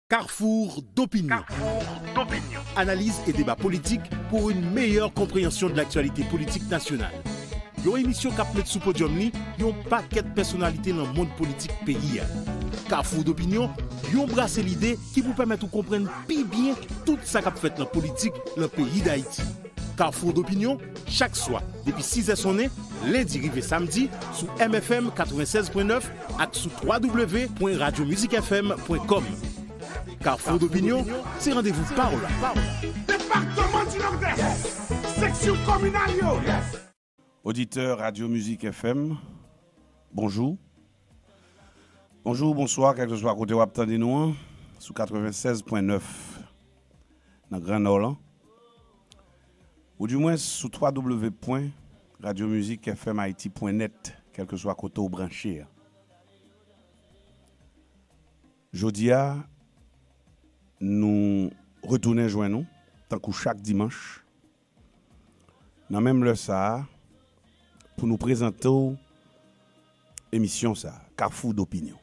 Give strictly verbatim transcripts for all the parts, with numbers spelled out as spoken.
Carrefour d'opinion. Carrefour d'opinion. Analyse et débat politique pour une meilleure compréhension de l'actualité politique nationale. Yon emisyon k ap met sou podyòm li yon pakèt pèsonalite nan mond politik peyi a. Carrefour d'opinion, yon brase lide ki pou pèmèt ou konprann pi byen tout sa k ap fèt nan politik nan peyi Dayiti. Carrefour d'opinion, chak swa, depi sis è sonnen, lendi rive samdi, sou M F M katrevennsèz pwen nèf ak sou w w w pwen radyo mizik f m pwen kòm. Carrefour d'opinion, se randevou pawòl la. Département du Nord-Est, section communale yo. Oditè Radyo Mizik F M, bonjou. Bonjou, bonswa, kèlkeswa kote w ap tande nou an, sou katrevennsèz pwen nèf nan Gran Nò lan, oudimwens sou w w w pwen radyo mizik f m haiti pwen nèt, kèlkeswa kote w branche a. Jodi a, nou retounen jwenn nou, tankou chak dimanch, nan menm lè sa a, pou nou prezante w emisyon sa a, Kafou Dopinyon.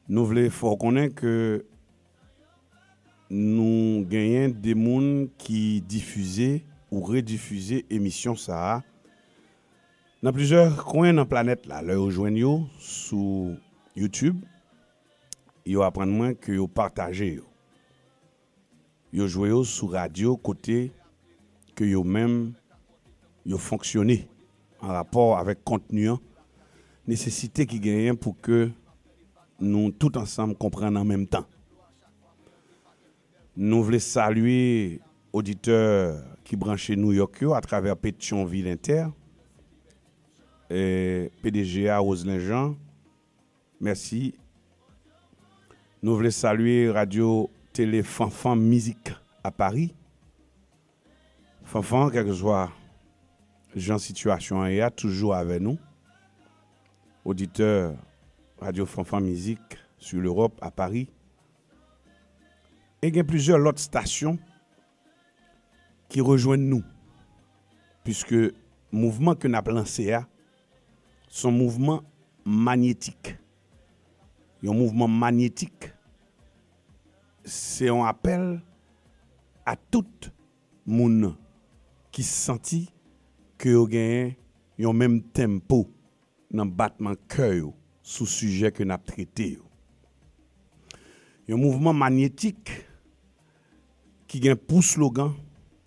Nou vle fè w konnen ke nou genyen de moun ki difize ou redifize emisyon sa a nan plizyè kwen nan planèt la. Lè yo jwenn yo sou YouTube, yo aprann mwen ke yo pataje yo. Yo jwe yo sou radyo kote ke yo menm yo fonksyone an rapò avèk kontni an, nesesite ki genyen pou ke nou tout ansanm konprann an menm tan. Nou vle salye oditè ki branche Nouyòk yo atravè Petyonvil Entè, e, P D G a, Roselin Jean, mèsi. Nou vle salye Radyo Tele Fanfan Mizik a Pari. Fanfan, kèlkeswa jan sitiyasyon an ye a, toujou avè nou. Oditè Radyo Fanfan Mizik sur l'Europe a Pari. E gen plizyè lòt stasyon ki rejwenn nou, piske mouvman ke n ap lanse a, se yon mouvman manyetik. Yon mouvman manyetik, se yon apèl a tout moun ki santi ke yo genyen yon menm tenpo nan batman kè yo sou sijè ke n ap trete yo. Yon mouvman manyetik ki gen pou slogan,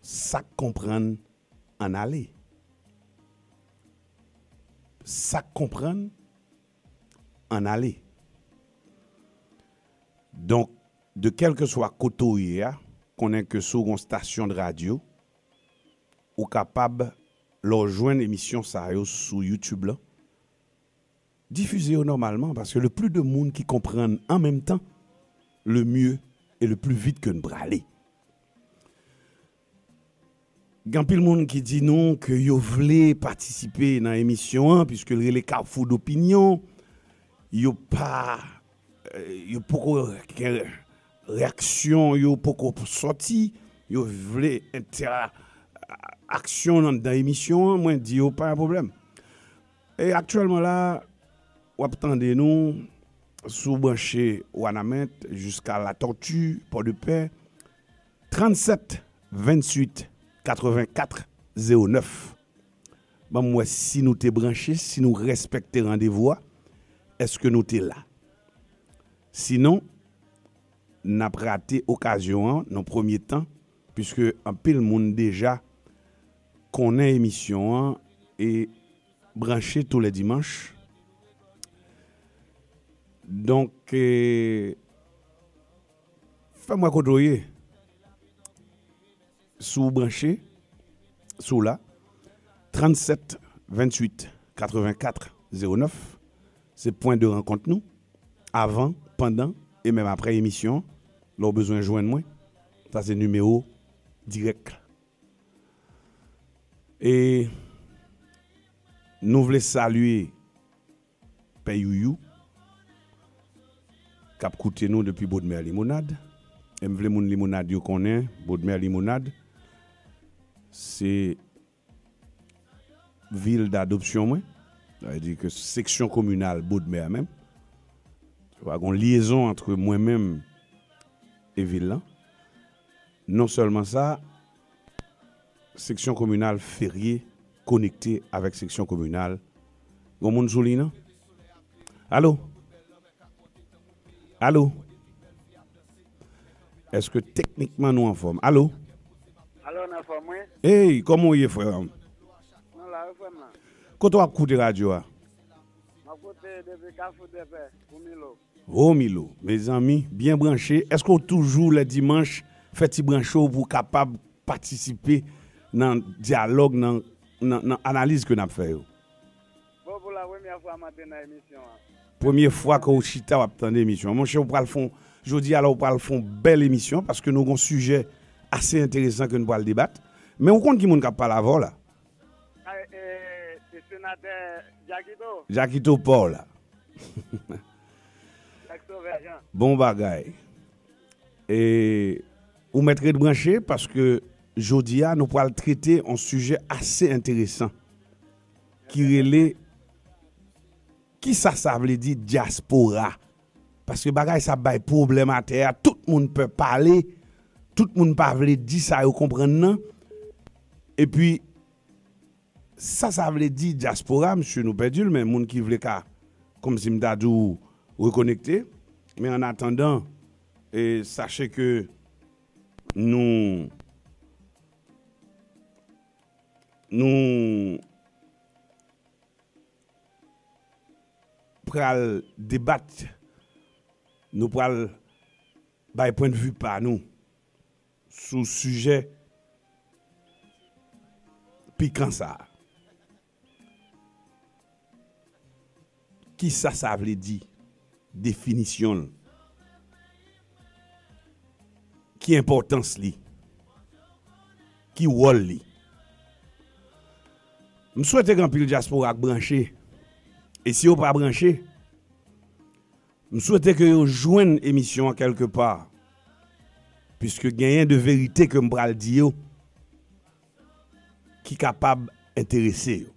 "Sa k konprann, ann ale." Sa k konprann, ann ale. Donk, de kèlkeswa kote w ye a, konnen ke si w gen yon stasyon de radyo, ou kapab, lè w jwenn emisyon sa yo sou YouTube la, difize yo nòmalman, paske le plus de moun ki konprann an menm tan, le mieux et le plus vite ke n prale. Gen anpil moun ki di nou ke yo vle patisipe nan emisyon an, piske l rele Kafou Dopinyon. Yo pa, eh, yo poko gen reyaksyon, yo poko sòti, yo vle entèaksyon anndan emisyon an, mwen di yo pa gen pwoblèm. E aktyèlman la, w ap tande nou si w branche Wanament jiska Latòti, Pòdepè, trannsèt venntuit katrevenkat zewo nèf. Ban m wè si nou te branche, si nou respekte randevou a, èske nou te la? Sinon, n ap rate okazyon an nan premye tan, piske anpil moun deja konnen emisyon an e branche tou lè dimanch. Donk, eh, fè m wè kote w ye. Si w branche, si w la, trannsèt venntuit katrevenkat zewo nèf, se pwen de rankont nou, avan, pandan, e menm aprè emisyon, lè w bezwen jwenn mwen, sa se nimewo dirèk la. E nou vle salye Pè Youyou, k ap koute nou depi Bodmè Limonad. E m vle moun Limonad yo konnen, Bodmè Limonad, se vil dadopsyon mwen. Sa vle di ke seksyon kominal Bodmè a menm. Pa gen lyezon ant mwen menm e vil lan. Non sèlman sa, seksyon kominal Ferye konekte avèk seksyon kominal. Gon moun sou liy nan? Alo? Alo? Èske teknikman nou anfòm? Alo? Alo, n anfòm, wi. Ey, kòman w ye, frè m? Nou la, wi, frè m lan. Kote w ap koute radyo a? M ap koute depi Kafou Dèpè, pou Milo. O Milo, mezanmi, byen branche. Èske w toujou lè dimanch fè ti branche w pou w kapab patisipe nan dyalòg, nan, nan, nan analiz ke n ap fè yo? Bon, pou la premyè fwa m antre nan emisyon an. Premye fwa ke w chita w ap tande emisyon an. Monchè, w pral fè yon, jodi a la, w pral fè yon bèl emisyon paske nou gen yon sijè ase enteresan ke nou pral debat. Men w konn ki moun k ap pale avè w la? Ay, e, e senatè Jakito. Jakito pa w la. Jakito Vèjan. Bon bagay. E ou mèt ret branche paske jodi a nou pral trete yon sijè ase enteresan ki rele kisa sa vle di dyaspora. Paske bagay sa bay pwoblèm atè a, tout moun pè pale, tout moun pa vle di sa yo konprann nan. Epi, sa sa vle di dyaspora, msye, nou pèdi l, men moun ki vle ka, kòmsi m ta di w, rekonekte. Men an atandan, e, sache ke nou, nou pral debat, nou pral bay pwennvi pa nou sou sijè pikan sa a. Kisa sa vle di? Definisyon l? Ki enpòtans li? Ki wòl li? M swete gen anpil dyaspora k branche. E si yo pa branche, m swete ke yo jwenn emisyon an kèlke pa. Piske genyen de verite ke m pral di yo ki kapab enterese yo.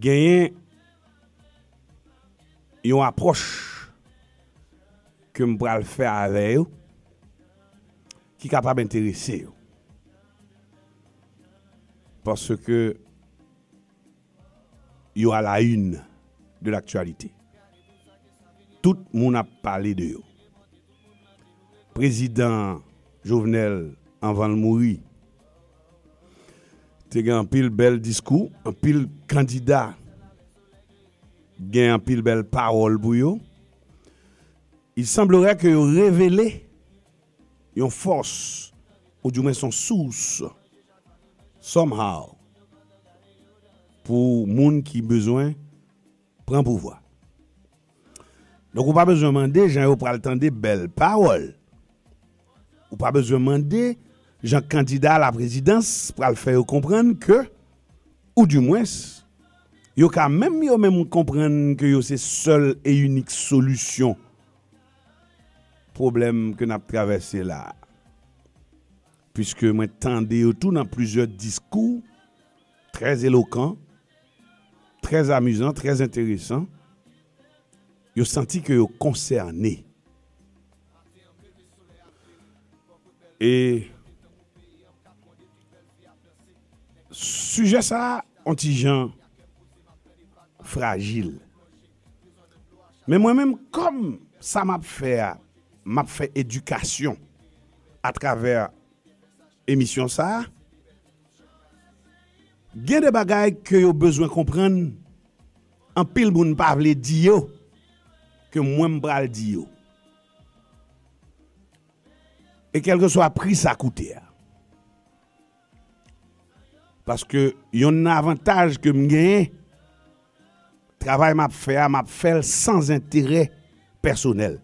Genyen yon apwòch ke m pral fè avè yo ki kapab enterese yo. Paske yo à la une de l'actualité. Tout moun ap pale de yo. Prezidan Jovenel, anvan l mouri, te gen anpil bèl diskou, anpil kandida gen anpil bèl pawòl pou yo. Il semblerait que yo revele yon fòs, oudimwens yon sous, somehow, pou moun ki bezwen pran pouvwa. Donk, ou pa bezwen mande jan yo pral tande bèl pawòl. Ou pa bezwen mande jan kandida a la prezidans pral fè yo konprann ke, oudimwens, yo ka menm yo menm konprann ke yo se sèl e inik solisyon pwoblèm ke n ap travèse la a. Piske mwen tande yo tou nan plizyè diskou trè elokan, trè amizan, trè enteresan. Yo santi ke yo konsène. E sijè sa a, on ti jan frajil. Men mwen menm, kòm sa m ap fè a, m ap fè edikasyon atravè emisyon sa a, gen de bagay ke yo bezwen konprann, anpil moun pa vle di yo, ke mwen m pral di yo. E kèlkeswa pri sa koute a. Paske yonn nan avantaj ke m genyen, travay m ap fè a, m ap fè l san enterè pèsonèl.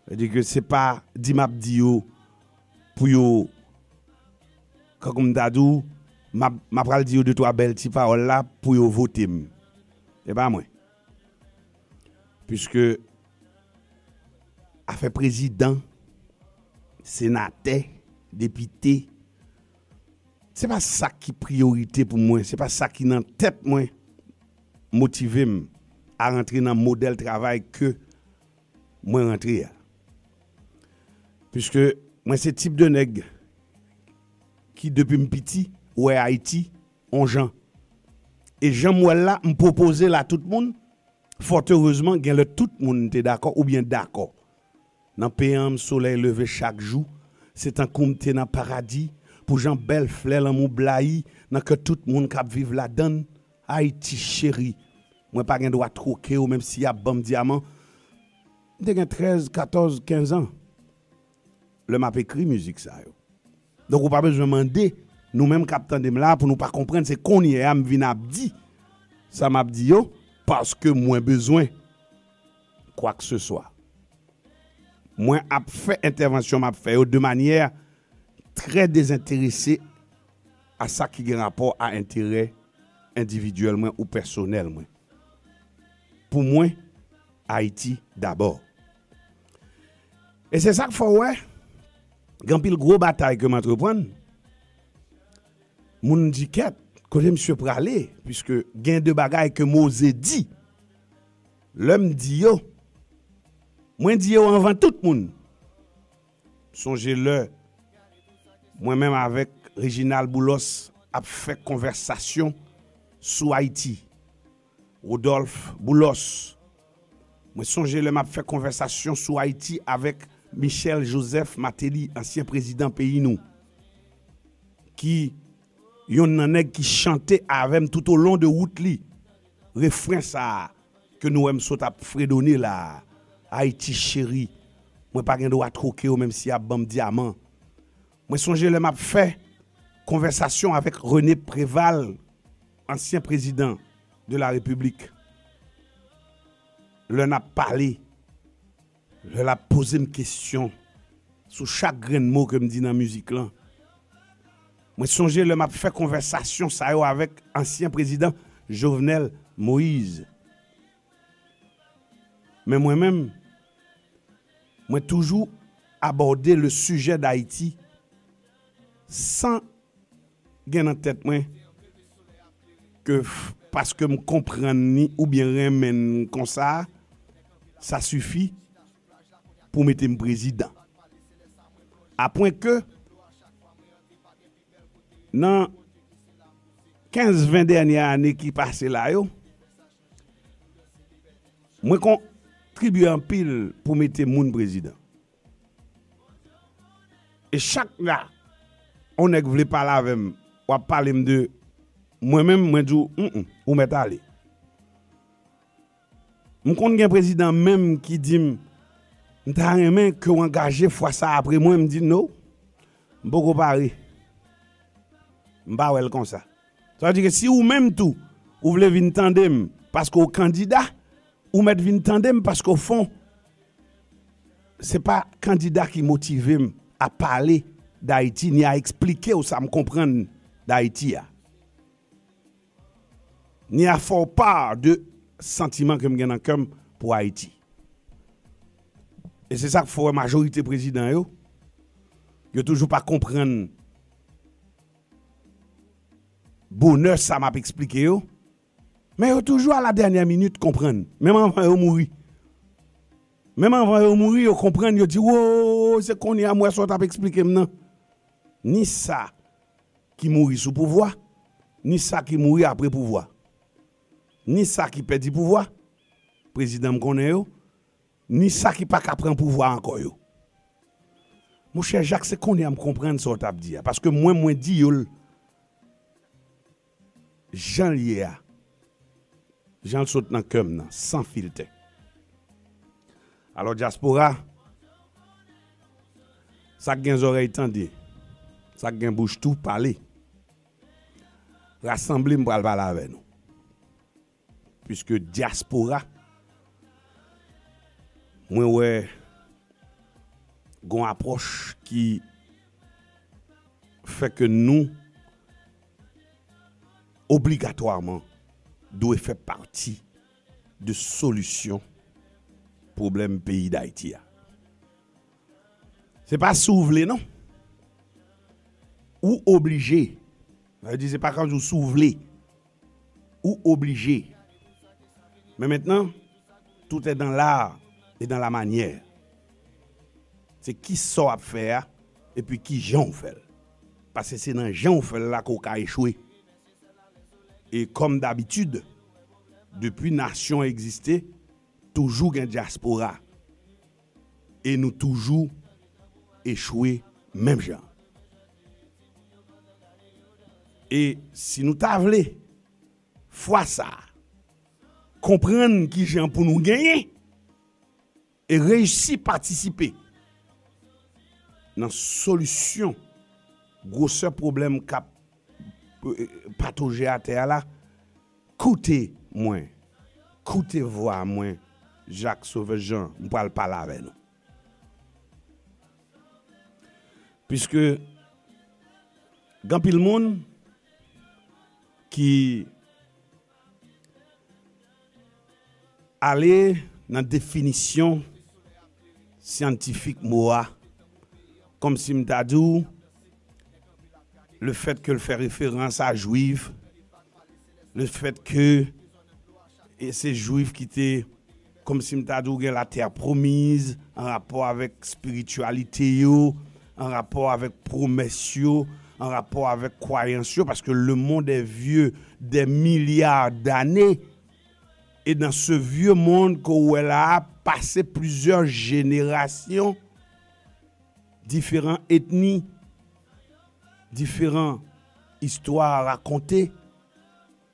Sètadi ke se pa di m ap di yo pou yo, kankou m ta di w, m ap, m ap pral di yo de twa bèl ti pawòl la pou yo vote m. Se pa mwen. Piske afè prezidan, senatè, depite, se pa sa ki priyorite pou mwen, se pa sa ki nan tèt mwen motive m a rantre nan modèl travay ke mwen rantre a. Piske mwen se tip de nèg ki depi m piti wè Ayiti on jan. E jan m wè l la, m pwopoze l a tout moun. Fòterezman, gen lè tout moun te dakò oubyen dakò. Nan peyi an, solèy leve chak jou. Se tankou m te nan paradi. Pou jan bèl flè lanmou blayi nan kè tout moun k ap viv ladan l. Ayiti cheri, mwen pa gen dwa twoke w, menm si y ap ban m dyaman. M te gen trèz, katòz, kenz an lè m ap ekri mizik sa yo. Donk, ou pa bezwen mande nou menm k ap tande m la pou nou pa konprann. Se kounye a m vin ap di sa m ap di yo, paske mwen bezwen kwakseswa. Mwen ap fè entèvansyon m ap fè yo de manyè trè dezenterese a sa ki gen rapò a enterè endividyèl mwen ou pèsonèl mwen. Pou mwen, Ayiti dabò. E se sa k fè w wè, gen anpil gwo batay ke m antreprann, moun di kèt, kote misye prale, piske gen de bagay ke m oze di. Lè m di yo, mwen di yo anvan tout moun. Sonje lè mwen menm avèk Reginald Boulos ap fè konvèsasyon sou Ayiti. Rodolphe Boulos. Mwen sonje lè m ap fè konvèsasyon sou Ayiti avèk Michel Joseph Martelly, ansyen prezidan peyi nou, ki yonn nan nèg ki chante avè m toutolon de wout li refren sa a ke nou wè m sot ap fredone la a, Ayiti cheri, mwen pa gen dwa twoke w menm si y ap ban m dyaman. Mwen sonje lè m ap fè konvèsasyon avèk René Préval, ansyen prezidan de la Repiblik. Lè n ap pale, lè l ap poze m kesyon sou chak grenn mo ke m di nan mizik lan. Mwen sonje lè m ap fè konvèsasyon sa yo avèk ansyen prezidan Jovenel Moïse. Men mwen menm, mwen toujou abòde le sijè d Ayiti san gen nan tèt mwen ke f- paske m konprann ni oubyen renmen n konsa, sa sifi pou mete m prezidan. Apwen ke nan kenz ven dènye ane ki pase la yo, mwen kontribye anpil pou mete moun prezidan. E chak la, on nèg vle pale avè m, w ap pale m de mwen menm, mwen di w, "Mm, mm, ou mèt ale." M konn gen prezidan menm ki di m, "M ta renmen ke w angaje fwa sa apre mwen." M di, "No, m poko pare." M pa wè l konsa. Sa vle di ke si ou menm tou, ou vle vin tande m paske w kandida, ou mèt vin tande m paske w fon, se pa kandida ki motive m a pale d Ayiti, ni a eksplike w sa m konprann d Ayiti a, ni a fè w pa de santiman ke m gen nan kè m pou Ayiti. E se sa k fè w wè majorite prezidan yo, yo toujou pa konprann bonè sa m ap eksplike yo, men yo toujou a la dènyè minit konprann, menm anvan yo mouri. Menm anvan yo mouri, yo konprann, yo di, "Wo, se kounye a m wè sa w t ap eksplike m nan." Ni sa ki mouri sou pouvwa, ni sa ki mouri apre pouvwa. Ni sa ki pèdi pouvwa, prezidan m konnen yo, ni sa ki pa ka pran pouvwa ankò yo. Monchè Jak, se kounye a m konprann sa w t ap di a, paske mwen, mwen di yo l jan l ye a, jan l sot nan kè m nan, san filtè. Alò, dyaspora, sa k gen zòrèy tande, sa k gen bouch tou pale. Rasanble, m pral pale avè nou. Piske dyaspora, mwen wè gon apwòch ki fè ke nou obligatwaman dwe fè pati de solisyon pwoblèm peyi Dayiti a. Se pa si w vle, non. Ou oblije. Sa vle di, se pa kòmsi w si w vle. Ou oblije. Men mentnan, tout è dan lar e dan lamanyè. Se ki sa w ap fè a, epi ki jan w fè l. Paske se nan jan w fè l la ke w ka echwe. E kòm dabitid, depi nasyon egziste, toujou gen dyaspora. E nou toujou echwe menm jan. E si nou ta vle, fwa sa a, konprann ki jan pou nou genyen e reyisi patisipe nan solisyon gwosè pwoblèm k ap, eh, patoje atè a la, koute mwen, koute vwa mwen, Jacques Sauveur Jean, m pral pale avè nou. Piske gen anpil moun ki ale nan definisyon syantifik mo a, kòmsi m ta di w, le fèt ke l fè referans a Jwif, le fèt ke e se Jwif ki te, kòmsi m ta di w, gen latè pwomiz an rapò avèk espirityalite yo, an rapò avèk pwomès yo, an rapò avèk kwayans yo, paske le monde est vieux des milliards d'années. E dans ce vieux monde ke w wè la a, pase plizyè jenerasyon, diferan etni, diferan istwa rakonte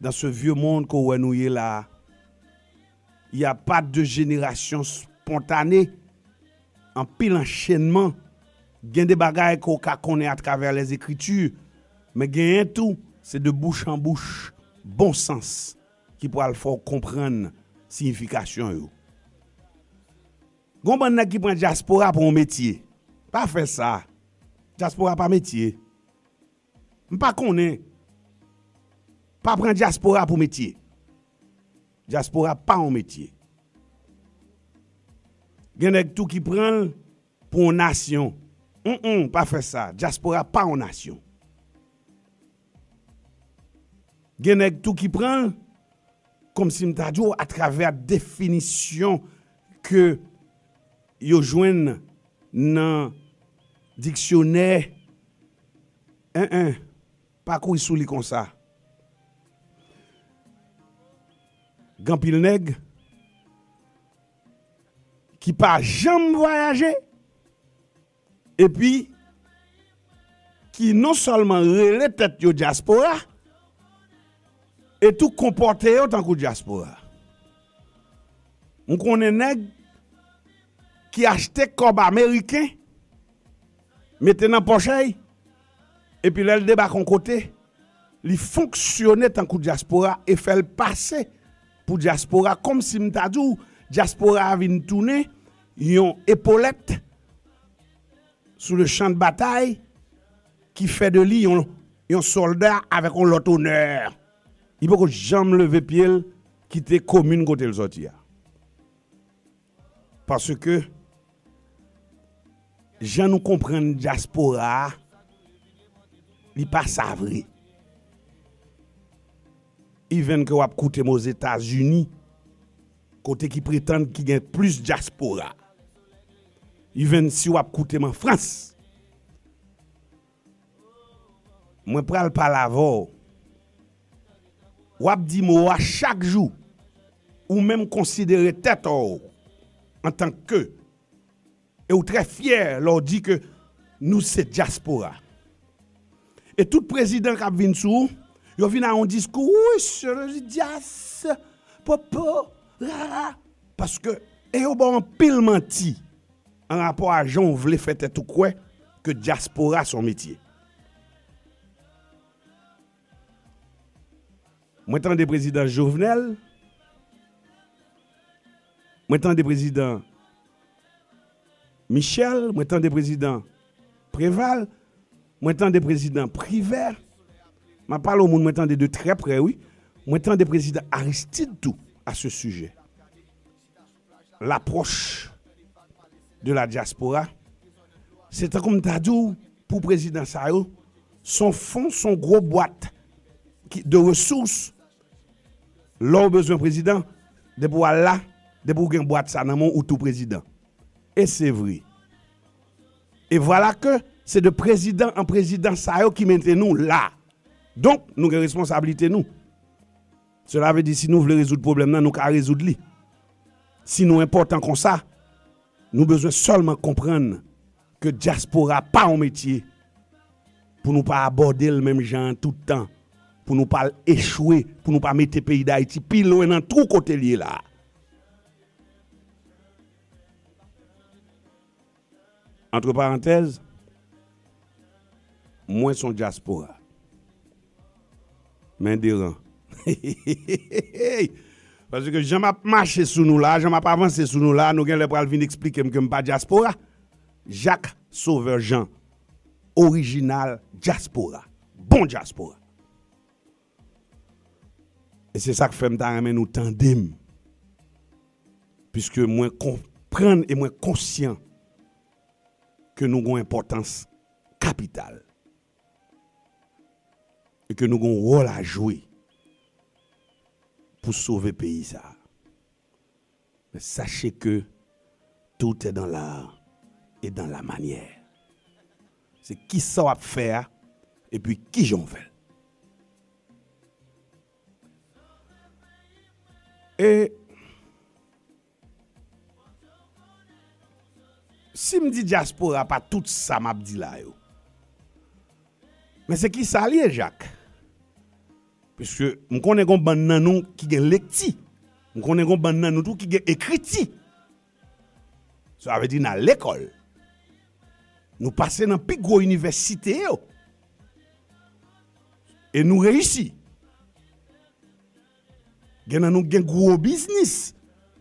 dans ce vieux monde ke w wè nou ye la a. Il y a pas de génération spontanée, anpil anchenman. Gen de bagay ke w ka konnen atravè lèzekriti, men genyen tou, se de bouch an bouch, bon sans, ki pral fè w konprann siyifikasyon yo. Gon bann nèg ki pran dyaspora pou yon metye. Pa fè sa. Dyaspora pa metye. M pa konnen. Pa pran dyaspora pou metye. Dyaspora pa yon metye. Gen nèg tou ki pran l pou yon nasyon. Mm, mm, pa fè sa. Dyaspora pa yon nasyon. Gen nèg tou ki pran l, kòmsi m ta di w, atravè definisyon ke yo jwenn nan diksyonè. En, en, pa kouri sou li konsa. Gen anpil nèg ki pa janm vwayaje, epi ki non sèlman rele tèt yo dyaspora, e tou konpòte yo tankou dyaspora. M konnen nèg ki achte kòb ameriken, mete nan pòch a y, epi lè l debake yon kote, li fonksyone tankou dyaspora e fè l pase pou dyaspora, kòmsi m ta di w, dyaspora a vin tounen yon epolèt sou le chan de batay ki fè de li yon, yon sòlda avèk yon lòt onè. Li poko janm leve pye l kite komin kote l sòti a. Paske jan nou konprann dyaspora a, li pa sa vre. Even ke w ap koute m Ozetazini, kote ki pretann ki gen plis dyaspora. Even si w ap koute m an Frans, mwen pral pale avè w. W ap di mo a chak jou. Ou menm konsidere tèt ou antanke, e ou trè fyè lè w di ke nou se dyaspora. E tout prezidan k ap vin sou ou, yo vin a yon diskou, wi, se le dyas, popo, rara. Paske, e yo ba w anpil manti an rapò a jan w vle fè tèt ou kwè ke dyaspora se yon metye. Mwen tande prezidan Jovenel, mwen tande prezidan Michel, mwen tande prezidan Preval, mwen tande prezidan Privè. M ap pale yon moun mwen tande de trè prè, wi. Mwen tande prezidan Aristide tou a se sijè. Lapwòch de la dyaspora, se tankou m ta di w, pou prezidan sa yo, se yon fon, se yon gwo bwat ki, de resous. Lè w bezwen prezidan, Depi w al la, depi w gen bwat sa nan men w, ou tou prezidan. E se vre. E vwala ke se de prezidan an prezidan sa yo ki mete nou la. Donk, nou gen responsablite nou. Sela vle di, si nou vle rezoud pwoblèm nan, nou ka rezoud li. Si nou enpòtan konsa, nou bezwen sèlman konprann ke dyaspora pa yon metye pou nou pa abòde l menm jan an tout tan, pou nou pa echwe, pou nou pa mete peyi Dayiti pi lwen nan twou kote l ye la a. Antre parantèz, mwen se yon dyaspora. Men deran. Paske jan m ap mache sou nou la, jan m ap avanse sou nou la, nou gen lè pral vin eksplike m ke m pa dyaspora. Jacques Sauveur Jean, orijinal dyaspora. Bon dyaspora. E se sa k fè m ta renmen nou tande m. Piske mwen konprann e mwen konsyan ke nou gon enpòtans kapital. E ke nou gon wòl a jwe pou sove peyi sa a. Men sache ke tout est dans l'art et dans la manière. Se kisa w ap fè a, epi kijan w fè l. E si m di dyaspora pa tout sa m ap di la yo. Men se kisa l ye, Jacques? Piske m konnen gon bann nan nou ki gen lekti. M konnen gon bann nan nou tou ki gen ekriti. Sa vle di n al lekòl. Nou pase nan pi gwo inivèsite yo. E nou reyisi. Gen nan nou gen gwo biznis.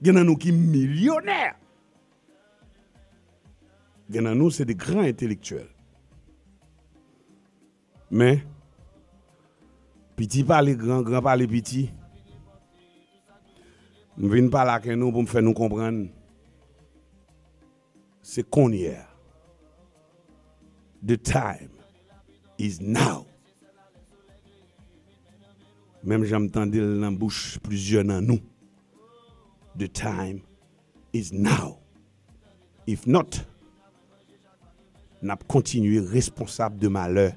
Gen nan nou ki milyonè. Gen nan nou se de gran entelektyèl. Men, piti pale gran, gran pale piti. M vin pale ak nou pou m fè nou konprann. Se kounye a. The time is now. Menm jan m tande l nan bouch plizyè nan nou. The time is now. If not, n ap kontinye responsab de malè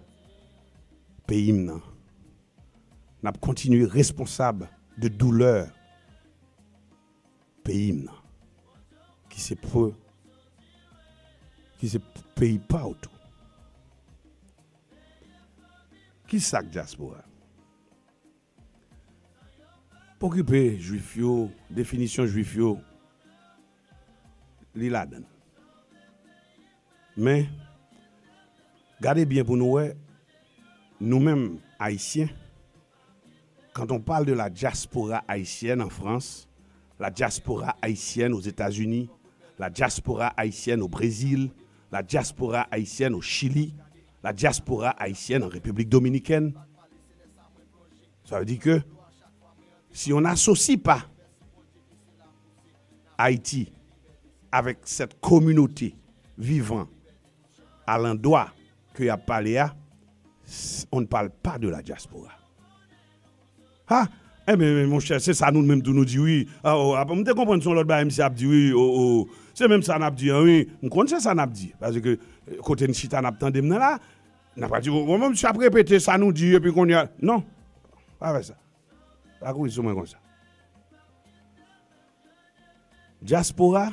peyi m nan. N ap kontinye responsab de doulè peyi m nan. Ki se pou, ki se peyi pa w tou. Ki sa k dyaspora? Pa okipe jwif yo, definisyon jwif yo, li ladan l. Men, gade byen pou nou wè, nou menm, Ayisyen, quand on parle de la diaspora haïtienne en France, la diaspora haïtienne aux États-Unis, la diaspora haïtienne au Brésil, la diaspora haïtienne au Chili, la diaspora haïtienne en République dominicaine, ça veut dire que si on n'associe pas Haïti avec cette communauté vivant à l'endroit que y a parlé à, on ne parle pas de la diaspora. Ha! Enben, monchè, se sa nou menm tou nou di wi. Ah, oh, apa, m te konprann se yon lòt bagay misye ap di wi. Oh, oh. Se menm sa n ap di an wi. M konn se sa n ap di. Paske, eh, kote n chita n ap tande m nan la, n ap di, oh, bon, misye ap repete sa nou di epi kounye a. Non. Pa fè sa. Pa kouri sou mwen konsa. Dyaspora,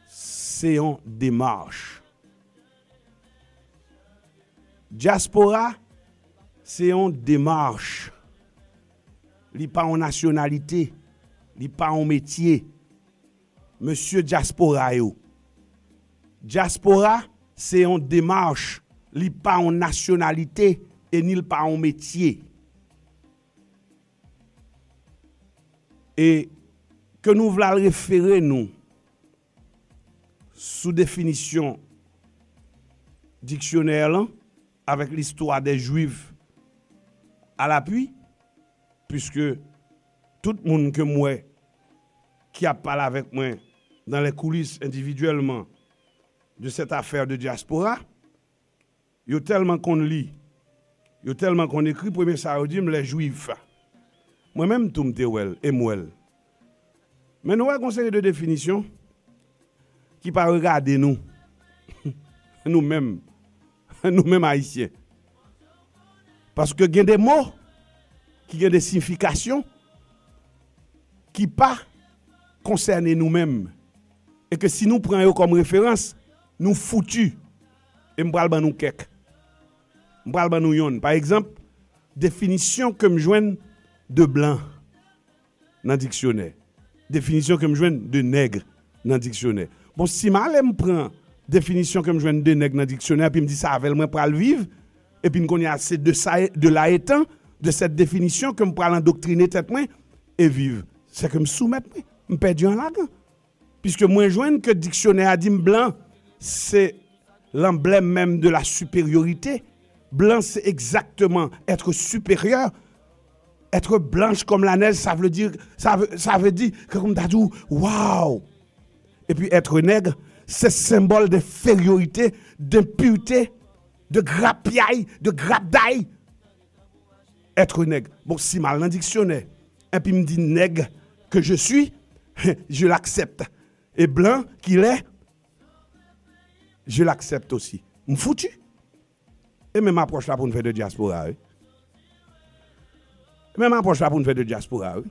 se yon demach. Dyaspora, se yon demach. Li pa yon nasyonalite. Li pa yon metye. Mesye dyaspora yo. Dyaspora, se yon demach. Li pa yon nasyonalite e ni l pa yon metye. E ke nou vle al refere nou sou definisyon diksyonè lan avèk l'histoire des Juifs à l'appui, puiske tout moun ke m wè ki ap pale avèk mwen dans les coulisses individuellement de cette affaire de diaspora, yo tèlman konn li, yo tèlman konn ekri, premye sa yo di m, les Juifs. Mwen menm tou m te wè l, e m wè l. Men nou wè gon seri de definisyon ki pa regade nou, nou menm, nou menm Ayisyen. Paske gen de mo ki gen de siyifikasyon ki pa konsène nou menm. E ke si nou pran yo kòm referans, nou fouti. E m pral ban nou kèk. M pral ban nou yonn. Pa egzanp, definisyon ke m jwenn de blan nan diksyonè. Definisyon ke m jwenn de nèg nan diksyonè. Bon, si m ale m pran definisyon ke m jwenn de nèg nan diksyonè, epi m di se avè l mwen pral viv, epi m konnen se de sa, de la etan, de cette définition ke m pral andoktrine tèt mwen e viv. Se ke m soumèt mwen, m pèdi an lagan. Piske mwen jwenn ke diksyonè a di m blan, se l'emblème même de la supériorité. Blan, se egzakteman être supérieur. Être blanche comme la neige, sa vle di, sa vle, sa vle di, ke kòm ta di w, waw! Epi être nèg, se senbòl de enferiorite, de enpirite, de grapyay, de grapday. Être nèg. Bon, si m al nan diksyonè, epi m di nèg que je suis, je l'accepte. E blan qu'il est, je l'accepte aussi. M fouti. E menm apwòch la pou n fè de dyaspora, wi. Menm apwòch la pou n fè de dyaspora, wi.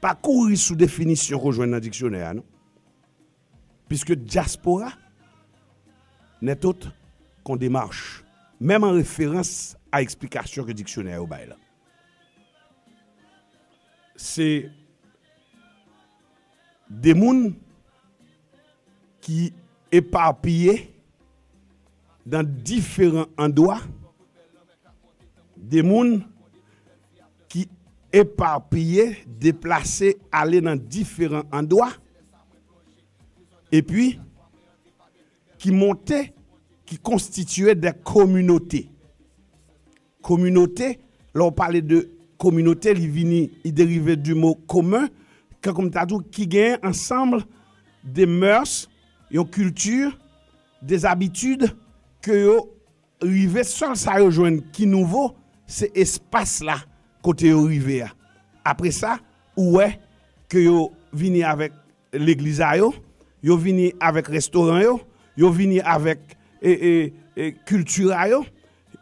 Pa kouri sou definisyon ke w jwenn nan diksyonè a, non. Puisque diaspora n'est autre qu'une démarche. Menm an referans a eksplikasyon ke diksyonè yo bay la. Se de moun ki epapiye nan diferan andwa, de moun ki epapiye, deplase, ale nan diferan andwa, epi ki monte, ki konstitye de kominote. Kominote, lè w pale de kominote, li vini, li derive du mot commun, kankou m ta di w, ki gen ansanm de mœurs, yon kilti, de zabitid ke yo rive, sèl sa yo jwenn ki nouvo, se espas la kote yo rive a. Apre sa, ou wè ke yo vini avèk legliz a yo, yo vini avèk restoran yo, yo vini avèk, e, e, e, kilti a yo,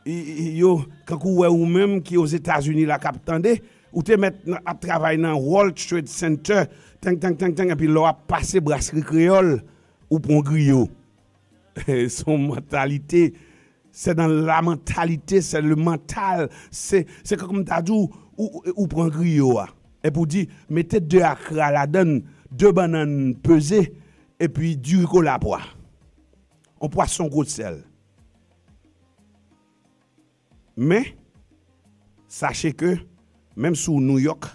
e, e, yo, kankou w wè ou menm ki Ozetazini la k ap tande, ou te mèt nan, ap travay nan World Trade Center, teng, teng, teng, teng, epi lè w ap pase brasri kreyòl, ou pran griyo. Se yon mantalite. Se nan la mantalite, se le mantal. Se, se kòm ta di w, ou, ou, ou pran griyo a. Epi w di, mete de akra ladann, de bannann peze, epi diri kolapwa. On pwason gwo sèl. Men, sache ke, menm si w Nouyòk,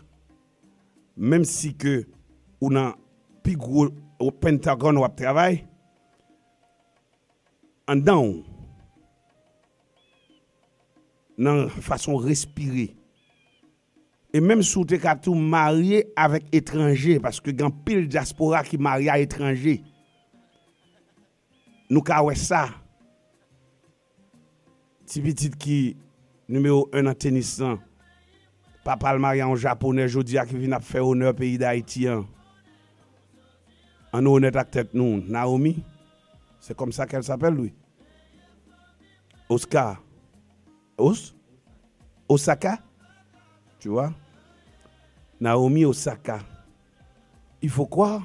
menm si ke ou nan pi gwo, ou Pentagon w ap travay, anndan w, nan fason w respire. E menm si w te ka tou marye avèk etranje, paske gen anpil dyaspora ki marye a etranje. Nou ka wè sa. Ti pitit ki nimewo en nan tenis lan, papa l marye a yon japonè jodi a ki vin ap fè onè peyi Dayiti an. Ann onèt ak tèt nou. Naomi, c'est comme ça qu'elle s'appelle, wi. Oscar. Os? Osaka? Tu vois? Naomi Osaka. Il faut croire.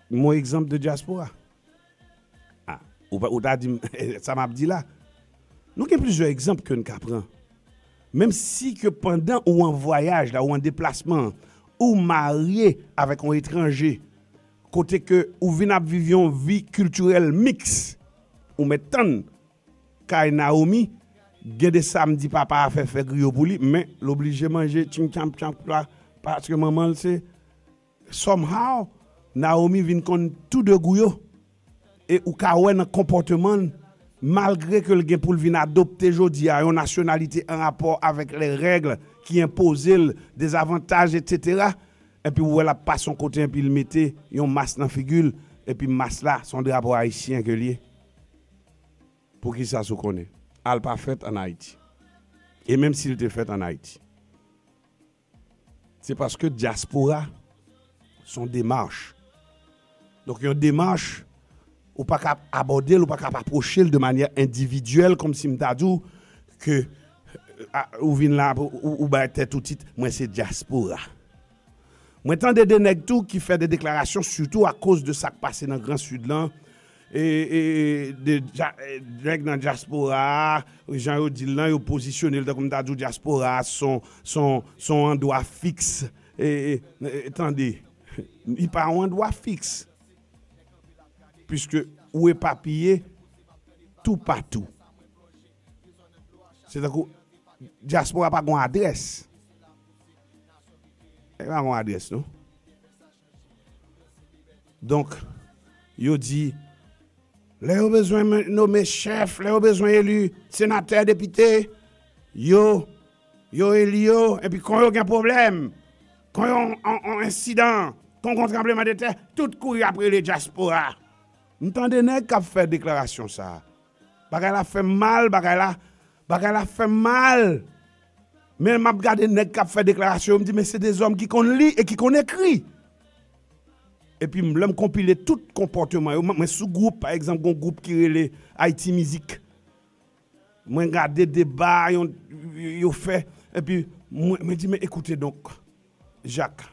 Mon egzanp de dyaspora. Ah, ou, pa- ou ta di m, sa m ap di la. Nou gen plizyè egzanp ke n ka pran. Menm si ke pandan ou an vwayaj la, ou an deplasman, ou marye avèk yon etranje, kote ke ou vin ap viv yon vi kiltirèl miks, ou mèt tann kay Naomi, gen de samdi papa a fè fè griyo pou li, men l oblije manje tching tchang tchang la, paske manman l se, somehow, Naomi vin konn tou de gou yo. E ou ka wè nan konpòteman l, malgre ke l gen pou l vin adopte jodi a yon nasyonalite an rapò avèk les règles ki enpoze l, dezavantaj, etsetera, epi ou wè l ap pase yon kote, epi l mete yon mas nan figi l, epi mas la, se yon drapo ayisyen ke l ye. Poukisa, si w konnen? Al pa fèt ann Ayiti. E menm si l te fèt ann Ayiti. Se paske dyaspora se yon demach. Donk, yon demach, ou pa ka abòde l, ou pa ka apwoche l de manyè endividyèl, kòmsi m ta di w ke a, ou vin la, ou, ou bay tèt ou tit, mwen se dyaspora. Mwen tande de nèg tou ki fè de deklarasyon, sitou akoz de sa k pase nan Gran Sid lan, e, e, de dya- e, nèg nan dyaspora a, jan yo di l lan, yo pozisyone l tankou m ta di w dyaspora a se yon, se yon, se yon andwa fiks. E, e, e, tande, li pa yon andwa fiks. Piske ou epapiye toupatou. Se tankou dyaspora pa gon adrès. E pa gon adrès, non. Donk, yo di, lè yo bezwen men- nome chèf, lè yo bezwen eli senatè, depite, yo, yo eli yo, epi kon yo gen pwoblèm, kon yo on, on, on ensidan, kon gon tranblemanntè, tout kouri ap rele dyaspora. M tande nèg k ap fè deklarasyon sa a. Bagay la fè m mal, bagay la, bagay la fè m mal. Men m ap gade nèg k ap fè deklarasyon yo, m di, men se de zòm ki konn li e ki konn ekri. Epi m, lè m konpile tout konpòteman yo, mwen, mwen sou gwoup, pa egzanp, gon gwoup ki rele Ayiti Mizik. Mwen gade deba yon, yo fè, epi mwen, mwen di, men ekoute donk, Jak,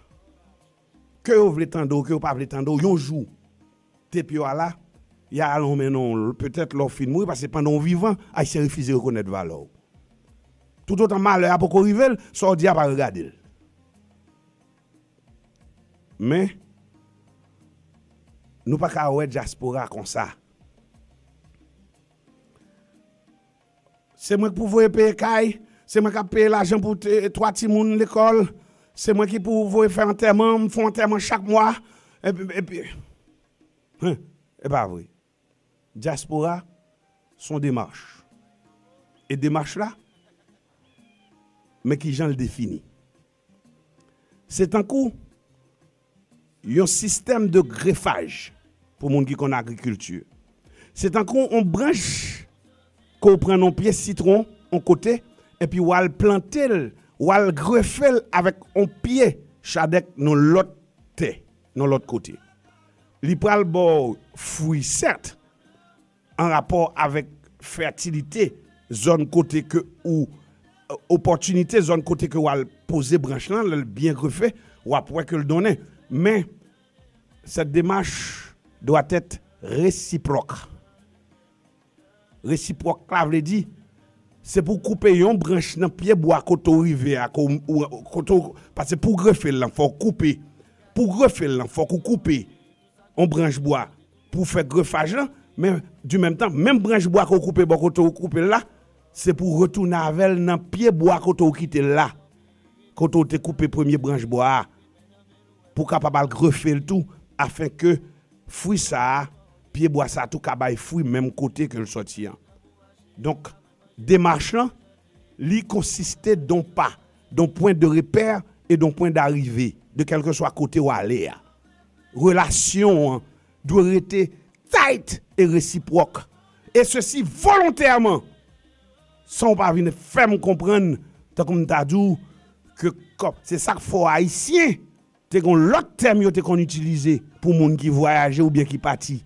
ke yo vle tande w, ke yo pa vle tande w, yon jou, te pye w a la, y a al anmennen w, petèt lè w fin mouri, paske pandan w vivan, Ayisyen refize rekonèt valè w. Toutotan malè a poko rive l, sa w di a pa regade l. Men, nou pa ka wè dyaspora konsa. Se mwen k pou voye peye kay, se mwen k ap peye lajan pou te- twa timoun lekòl, se mwen ki pou voye fè antèman, m fè antèman chak mwa, epi, epi, hen, e pa vre. Dyaspora se yon demach. E demach la, men ki jan l defini. Se tankou yon sistèm de grefaj pou moun ki konn agrikilti. Se tankou yon branch ke w pran nan yon pye sitwon yon kote, epi w al plante l, w al grefe l avèk yon pye chadèk nan lòt tè, nan lòt kote. Li pral ba w fwi, sèt, an rapò avèk fètilite zòn kote ke ou, opòtinite zòn kote ke w al poze branch lan, lè l byen grefe, w ap wè ke l donnen. Men, cette démarche doit être réciproque. Resipwòk la vle di, se pou w koupe yon branch nan pye bwa kote w rive a, ko- ou- kote w, paske pou w grefe l lan, fò w koupe. Pou w grefe l lan, fòk ou koupe yon branch bwa pou w fè grefaj lan, men di menm tan, menm branch bwa ke w koupe bò kote w koupe l la, se pou w retounen avè l nan pye bwa kote w kite l la, kote w te koupe premye branch bwa a, pou w kapab al grefe l tou, afen ke fwi sa a, pye bwa sa a tou ka bay fwi menm kote ke l sòti an. Donk, demach lan, li konsiste d'un pas, d'un point de repère et d'un point d'arrivée, de kèlkeswa kote w ale a. Relasyon an dwe rete tight e resipwòk. E sesi volontèman. San w pa vin fè m konprann, tankou m ta di w, ke kòm, se sa k fè w Ayisyen, te gon lòt tèm yo te konn itilize pou moun ki vwayaje oubyen ki pati.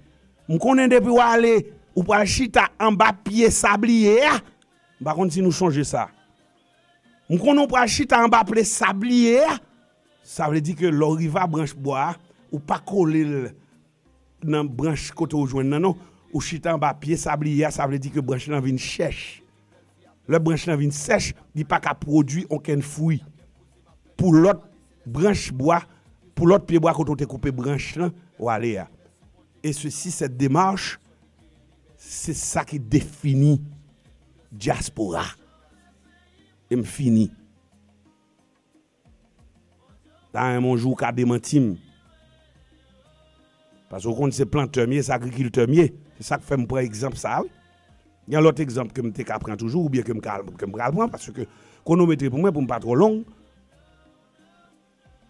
M konnen depi w ale, ou pral chita anba pye sabliye a. M pa konn si nou sonje sa. M konnen w pral chita anba pye sabliye a. Sa vle di ke lè w rive a branch bwa a, ou pa kole l nan branch kote w jwenn nan, non. Ou chita anba pye sabliye a, sa vle di ke branch lan vin chèch. Lè branch lan vin sèch, li pa ka pwodui okenn fwi. Pou lòt branch bwa, pou lòt pye bwa kote w te koupe branch lan, w ale a. E sesi, cette démarche, se sa ki defini dyaspora. E m fini. Ta renmen yon jou w ka demanti m. Paske w konn se plantè m ye, se agrikiltè m ye. Se sa k fè m pran egzanp sa a, wi. Gen lòt egzanp ke m te ka pran toujou, oubyen ke m ka, ke m pral pran, paske kwonometre pou mwen, pou m pa twò long.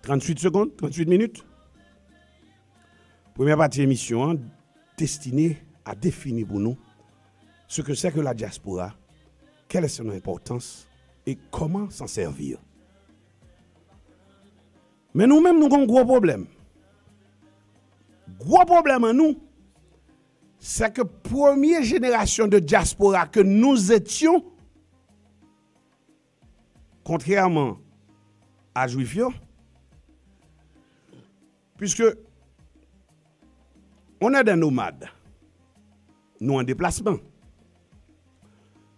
Tranntuit segonn, tranntuit minit. Premyè pati emisyon an destine a defini pou nou ce que c'est que la diaspora, quelle est son importance et comment s'en servir. Men nou menm, nou gen yon gwo pwoblèm. Gwo pwoblèm an nou, c'est que premye jenerasyon de dyaspora ke nou etyon, kontrèman a Jwif yo, puisque on est des nomades, nou an deplasman.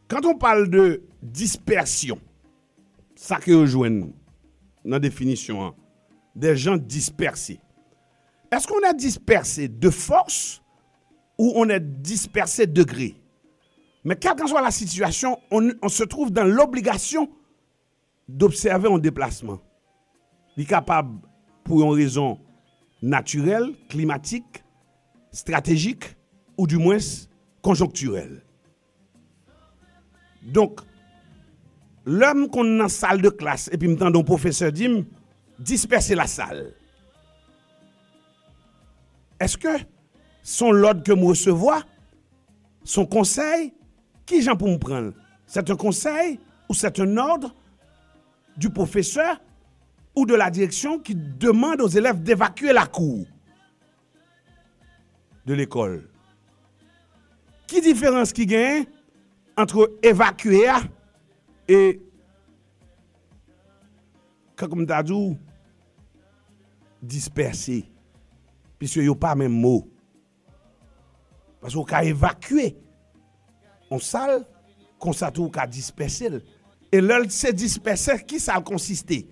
Quand on parle de dispersion, sa ke yo jwenn nan definisyon an, des gens dispersés. Est-ce qu'on est dispersé de force ou on est dispersé de gré? Mais quelle que soit la situation, on, on se trouve dans l'obligation d'observer un déplacement. Li kapab pou yon rezon natirèl, klimatik, estratejik, ou dimwens konjonktirèl. Donk, lè m konn nan sal de klas epi m tande yon pwofesè di m, dispèse lasal. Èske se yon lòd ke m resevwa? Se yon konsèy? Kijan pou m pran l? C'est un conseil ou c'est un ordre du professeur ou de la direction qui demande aux élèves d'évacuer la cour de l'école? Ki diferans ki genyen ant evakye a e, kan m ta di w, dispèse? Piske yo pa menm mo. Paske w ka evakye yon sal, konsa tou w ka dispèse l. E lè l se dispèse, ki sa l konsiste?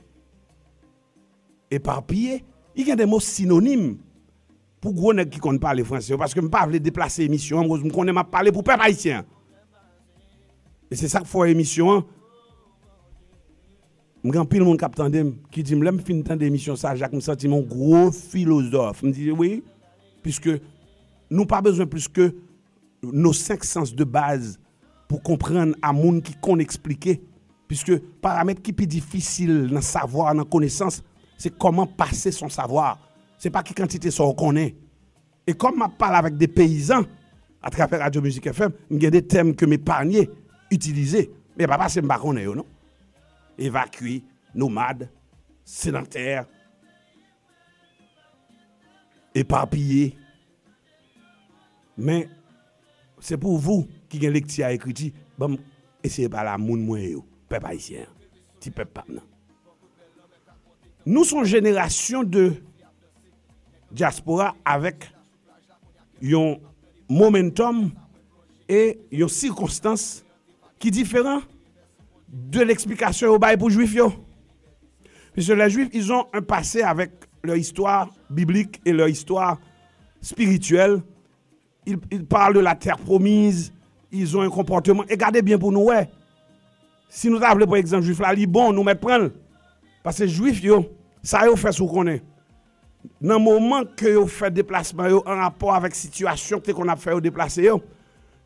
Epapiye, li gen de mo sinonim pou gwo nèg ki konn pale franse yo, paske m pa vle deplase emisyon an, akoz m konnen m ap pale pou pèp ayisyen an. E se sa k fè emisyon an, m gen anpil moun k ap tande m, ki di m, lè m fin tande emisyon sa, Jak, m santi m yon gwo filozòf. M di, wi, piske nou pa bezwen plis ke nos senk sans de baz pou konprann a moun ki konn eksplike, piske paramèt ki pi difisil nan savwa, nan konesans, se kòman pase son savwa. Se pa ki kantite sa w konnen. E kòm m ap pale avèk de peyizan atravè Radyo Mizik F M, m gen de tèm ke m epanye, itilize. Men pa paske m pa konnen yo, non. Evakye, nomad, sedantè, epapiye. Men, se pou vou ki gen lekti a ekriti, ban m eseye pale a moun mwen ye yo, pèp ayisyen an, ti pèp pa m nan. Nou se yon jenerasyon de dyaspora avèk yon momentum e yon sikonstans ki diferan de leksplikasyon yo bay pou Jwif yo. Puisque les Juifs, ils ont un passé avec leur histoire biblique et leur histoire spirituelle. Ils, ils parlent de la terre promise, ils ont un comportement. E gade byen pou nou wè. Si nou ta vle pran egzanp Jwif la, li bon, nou mèt pran l. Paske Jwif yo, sa yo fè, si w konnen, nan moman ke yo fè deplasman yo an rapò avèk sitiyasyon ki te konn ap fè yo deplase yo,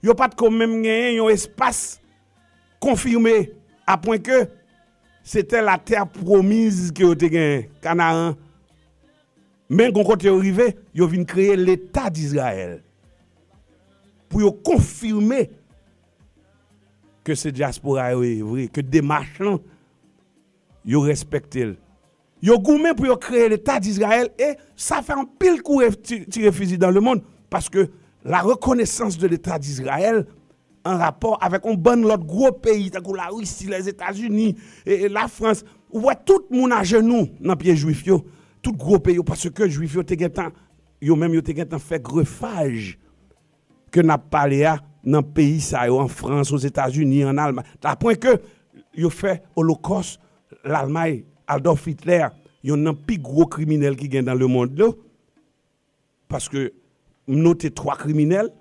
yo pa t ko menm genyen yon espas konfime, apwen ke se te la terre promise ke yo te genyen, Kanaran. Men gon kote yo rive, yo vin kreye Leta Dizrayèl. Pou yo konfime ke se dyaspora yo ye vre, ke demach lan, yo respekte l. Yo goumen pou yo kreye Leta Dizrayèl e sa fè anpil kouri ti-, tire fizi dans le monde, paske la reconnaissance de l'État d'Israël an rapò avèk yon bann lòt gwo peyi, tankou Larisi, Lèzetazini, e, e Lafrans. Ou wè tout moun ajenou nan pye Jwif yo, tout gwo peyi yo, paske Jwif yo te gentan, yo menm yo te gentan fè grefaj ke n ap pale a nan peyi sa yo, an Frans, Ozetazini, an Almay. Apre ke yo fè Olokòs, Lalmay, Adolf Hitler, yonn nan pi gwo kriminèl ki gen dans le monde yo, paske m note twa kriminèl,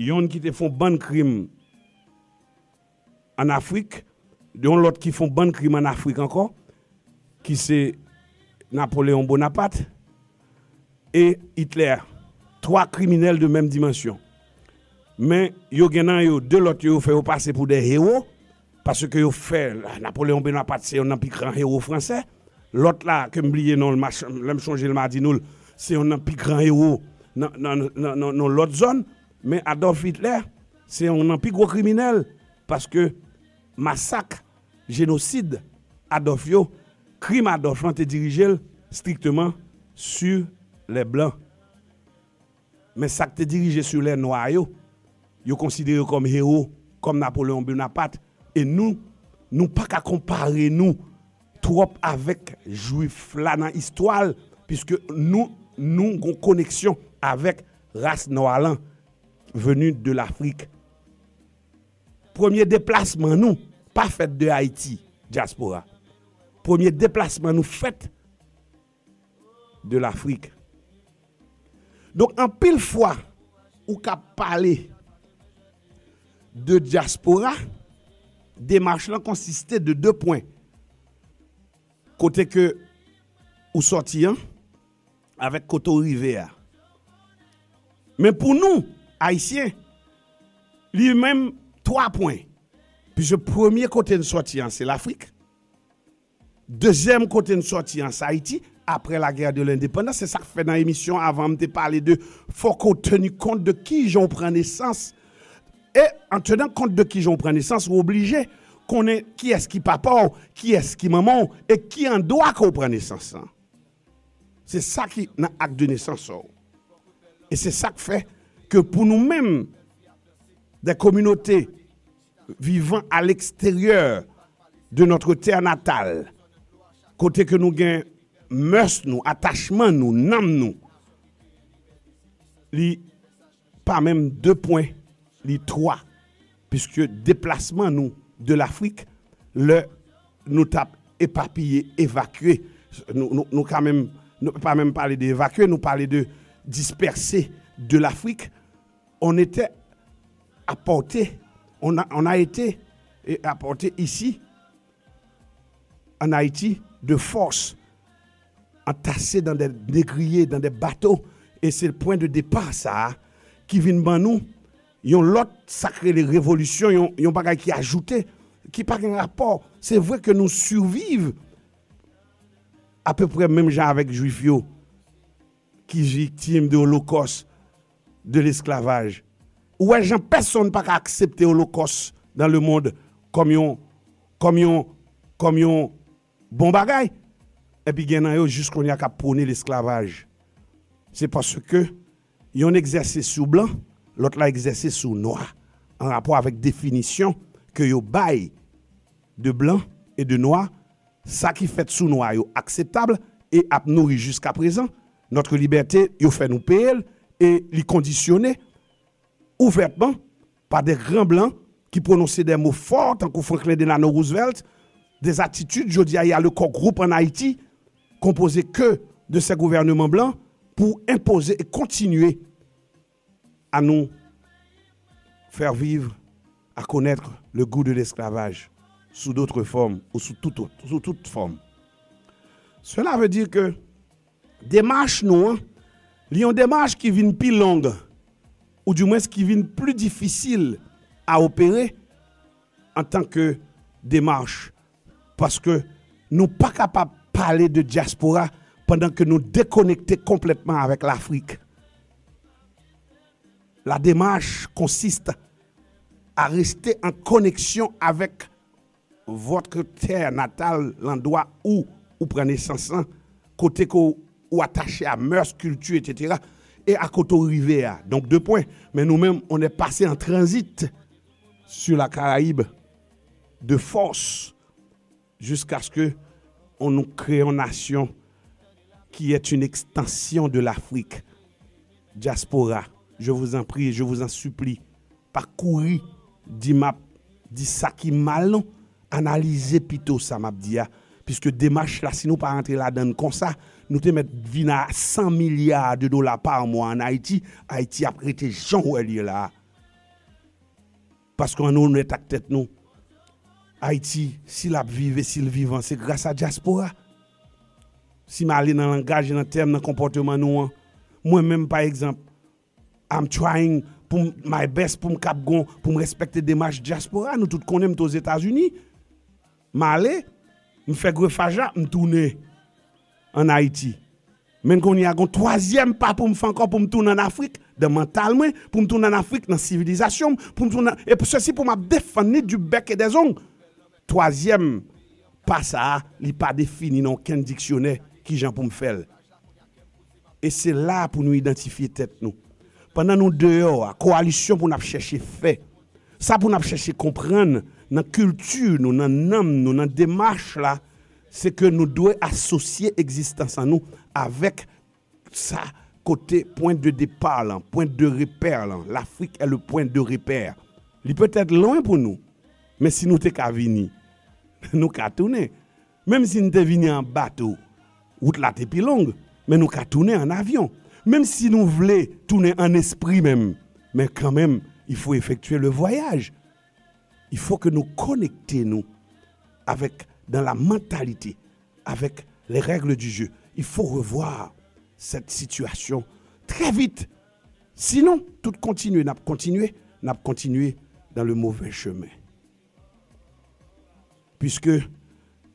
yonn ki te fè yon bann krim an Afrik, yon lòt ki fè yon bann krim an Afrik ankò, ki se Napoleon Bonaparte e Hitler. Twa kriminèl de menm dimansyon. Men yo gen nan yo, de lòt yo, yo fè yo pase pou de ewo, paske yo fè, Napoleon Bonaparte se yonn nan pi gran ewo fransè. Lòt la, ke m bliye non l, lè m chonje l, m a di nou l, se yonn nan pi gran ewo nan, nan, nan, nan, nan lòt zòn. Men Adolf Hitler, se yonn nan pi gwo kriminèl, paske masak, jenosid Adolf yo, Krim Adolphe lan te dirije l strikteman sur les blancs. Men sa k te dirije sur les noirs yo, yo konsidere yo kòm hewo, kòm Napoleon Bonaparte. E nou, nou pa ka konpare nou twòp avèk jwif la nan istwa l, piske nou, nou gon koneksyon avèk ras nwa lan, venu de Lafrik. Premye deplasman nou pa fèt de Ayiti, dyaspora. Premye deplasman nou fèt de Lafrik. Donk, anpil fwa, ou ka pale de dyaspora, demach lan konsiste de de pwen. Kote ke ou sòti an, avèk kote w rive a. Men pou nou, Ayisyen, li menm twa pwen. Piske premye kote n sòti an, se Lafrik. Dezyèm kote n sòti an, se Ayiti. Apre la guerre de l'indépendance, se sa k fè nan emisyon avan m te pale de fòk ou teni kont de kijan w pran nesans. E an tenan kont de kijan w pran nesans, ou oblije konnen kiyès ki papa w, kiyès ki manman w, e ki andwa ke w pran nesans lan. Se sa ki nan ak de nesans ou. E se sa k fè ke pou nou menm, des communautés vivant à l'extérieur de notre terre natale, kote ke nou gen mœurs nou, atachman nou, nanm nou, li pa menm de pwen, li twa. Piske deplasman nou de Lafrik, lè nou t ap epapiye, evakye, nou, nou, nou ka menm, nou pa menm pale de evakye, nou pale de disperse de Lafrik, on était apporté, on a, on a été, eh, apporté ici, en Haïti, de force, entassé dans des négriers, dans des bateaux. E se pwen de depa sa a ki vin ban nou yon lòt sa k rele revolisyon, yon, yon bagay ki ajoute, ki pa gen rapò. Se vre ke nou siviv apeprè menm jan avèk jwif yo ki viktim de olokòs, de lesklavaj. Ou wè jan pèsonn pa ka aksepte olokòs dans le monde kòm yon, kòm yon, kòm yon bon bagay. Epi gen nan yo jis kounye a k ap pwone lesklavaj. Se paske yonn egzèse sou blan, lòt la egzèse sou nwa, an rapò avèk definisyon ke yo bay de blan e de nwa. Sa ki fèt sou nwa yo akseptab e ap nouri jiskaprezan. Notre liberté, yo fè nou peye l e li kondisyone ouvètman pa de gran blan ki pwononse de mo fò tankou Franklin Delano Roosevelt, des attitudes, jodi a, il y a le core group en Haïti, composé que de ces gouvernements blancs pour imposer et continuer à nous faire vivre, à connaître le goût de l'esclavage sous d'autres formes ou sous toute autre, sous toute forme. Cela veut dire que demach nou an, li yon demach ki vin pi long, ou dimwens ki vin pli difisil a opere antan ke demach, paske nou pa kapab pale de dyaspora pandan ke nou dekonekte konplètman avèk Lafrik. La démarche consiste à rester en connexion avec votre terre natale, landwa ou ou pran nesans lan, kote ke ou atache a mœurs, kilti, etsetera, e a kote ou rive a. Donk, de pwen. Men nou menm, on est passé en transit sur la Caraïbe de force jusqu'à ce que on nous crée une nation qui est une extension de l'Afrique. Diaspora, je vous en prie, je vous en supplie, pa kouri di m ap di sa ki mal non. Analize pito sa m ap di a. Piske demach la, si nou pa rantre ladan l konsa, nou te mèt vin a san milya de dola pa mwa ann Ayiti. Ayiti ap rete jan w wè l ye la a. Paske ann onèt ak tèt nou. Ayiti, si l ap viv e si l vivan, se gras a dyaspora. Si m ale nan langaj e nan tèm, nan konpòteman nou an, mwen menm, pa egzanp, I'm trying pou m, my best pou m kab gon, pou m respekte demach dyaspora. Nou tout konnen m t Ozetazini. M ale, m fè grefaj la, m tounen ann Ayiti. Men kounye a, gon twazyèm pa pou m fè ankò pou m tounen ann Afrik, nan mantal mwen, pou m tounen ann Afrik, nan sivilizasyon m, pou m tounen, e pou sesi pou m ap defann li du bec et des ongles. Twazyèm pa sa a, li pa defini nan okenn diksyonè kijan pou m fè l. E se la pou nou idantifye tèt nou. Pandan nou deyò a, kowalisyon pou n ap chèche fè, sa pou n ap chèche konprann nan kilti nou, nan nanm nou, nan demach la, se ke nou dwe asosye egzistans an nou avèk sa kote pwen de depa lan, pwen de repè lan. L'Afrique est le point de repère. Li petèt lwen pou nou, men si nou te ka vini, nou ka tounen. Menm si n te vini an bato, wout la te pi long, men nou ka tounen an avyon. Menm si nou vle tounen an espri menm, men kanmenm, il faut effectuer le voyage. Il faut que nous connecter nous avec, dans la mentalité, avec les règles du jeu. Il faut revoir cette situation très vite. Sinon, tout kontinye, n ap kontinye, n ap kontinye dans le mauvais chemin. Puisque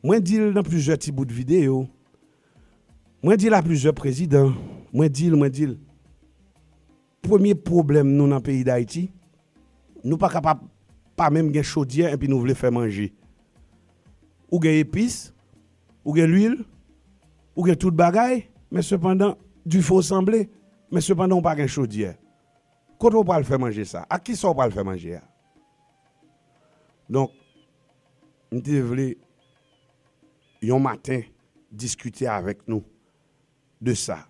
mwen di l nan plizyè ti bout videyo, mwen di l a plizyè prezidan, mwen di l, mwen di l, premye pwoblèm nou nan peyi Dayiti, nou pa kapab pa menm gen chodyè epi nou vle fè manje. Ou gen epis, ou gen lwil, ou gen tout bagay, men sepandan, dife w sanble, men sepandan ou pa gen chodyè. Kote w pral fè manje sa? Ak kisa w pral fè manje a? Donk, m te vle yon maten diskite avèk nou de sa.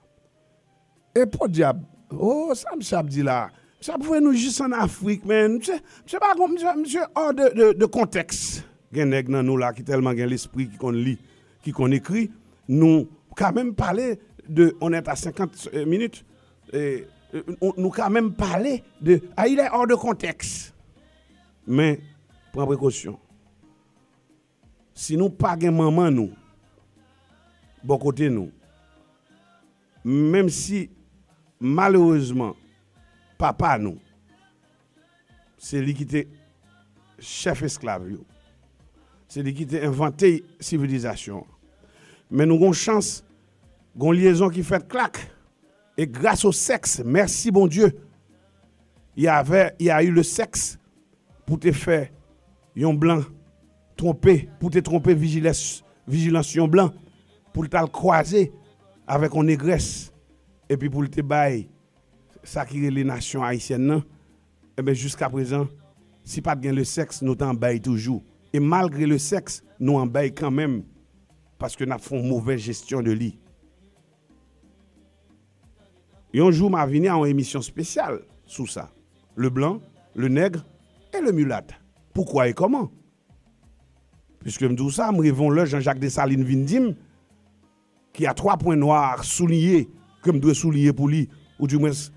E podyab, oh, sa misye ap di la? Misye ap voye nou jis an Afrik, men misye, misye pa gon, misye, misye hors de, de, de contexte. Gen nèg nan nou la ki tèlman gen lespri, ki konn li, ki konn ekri, nou ka menm pale de, on est à cinquante minutes, e, e, nou, nou ka menm pale de, ah, il est hors de contexte. Men, pran prekosyon. Si nou pa gen manman nou bò kote nou, menm si malerezman papa nou, se li ki te chèf esklav yo, se li ki te envante sivilizasyon an. Men nou gon chans, gon lyezon ki fèt klak, e gras o sèks, mèsi Bondye, y avait, y a eu le sexe pou te fè yon blan twonpe, pou te twonpe vijilès, vijilans yon blan, pou l t al kwaze avèk yon negrès, epi pou l te bay sa ki rele nasyon ayisyèn nan, enben, jiskaprezan, si pa t gen le sexe, nou t anba l toujou. E malgre le sexe, nou anba l kanmenm, paske n ap fè yon movèz jesyon de li. Yon jou, m a vini a yon emisyon espesyal sou sa. Le blanc, le nègre et le mulat. Pourquoi et comment? Piske m di w sa, m reve yon lè Jean-Jacques Dessalines vin di m, qui a trois points noirs soulignés, ke m dwe souliye pou li, oudimwens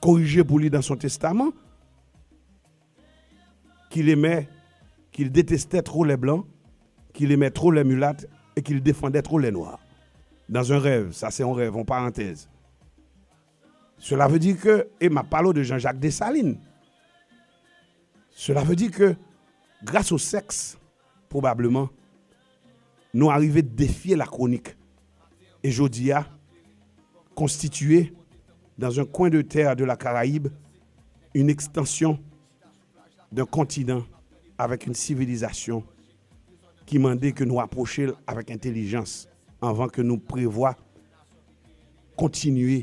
korije pou li dans son testament, qu'il aimait, qu'il détestait trop les blancs, qu'il aimait trop les mulattes et qu'il défendait trop les noirs. Dans un rêve, sa se yon rèv, yon parantèz. Cela veut dire que, e m ap pale w de Jean-Jacques Dessalines, cela veut dire que, grâce au sexe, probablement, nou arive defye la chronique. E jodi a, constituer dans un coin de terre de la Caraïbe une extension d'un continent avec une civilisation ki mande ke nou apwoche l avèk entèlijans anvan ke nou prevwa kontinye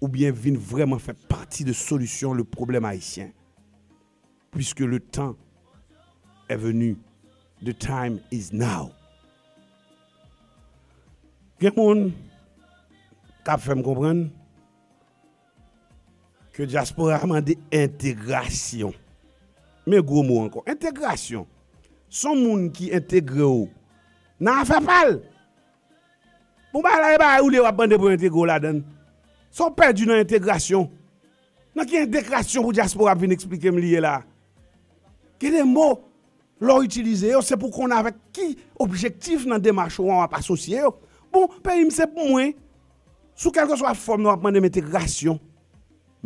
oubyen vin vrèman fè pati de solisyon le problème haïtien. Puisque le temps est venu, the time is now. Gen moun k ap fè m konprann ke dyaspora a mande entegrasyon. Men gwo mo ankò, entegrasyon. Se yon moun ki entegre w nan afè pa l. Bon, bagay la, e bagay ou li w ap mande pou entegre w ladan l. Sa w pèdi nan entegrasyon? Nan ki entegrasyon pou dyaspora ap vin eksplike m li ye la? Gen de mo, lè w itilize yo, se pou w konn avèk ki objektif nan demach ou an w ap asosye yo. Bon, peyi m se pou mwen. Sou kèlkeswa fòm nan w ap mande m entegrasyon.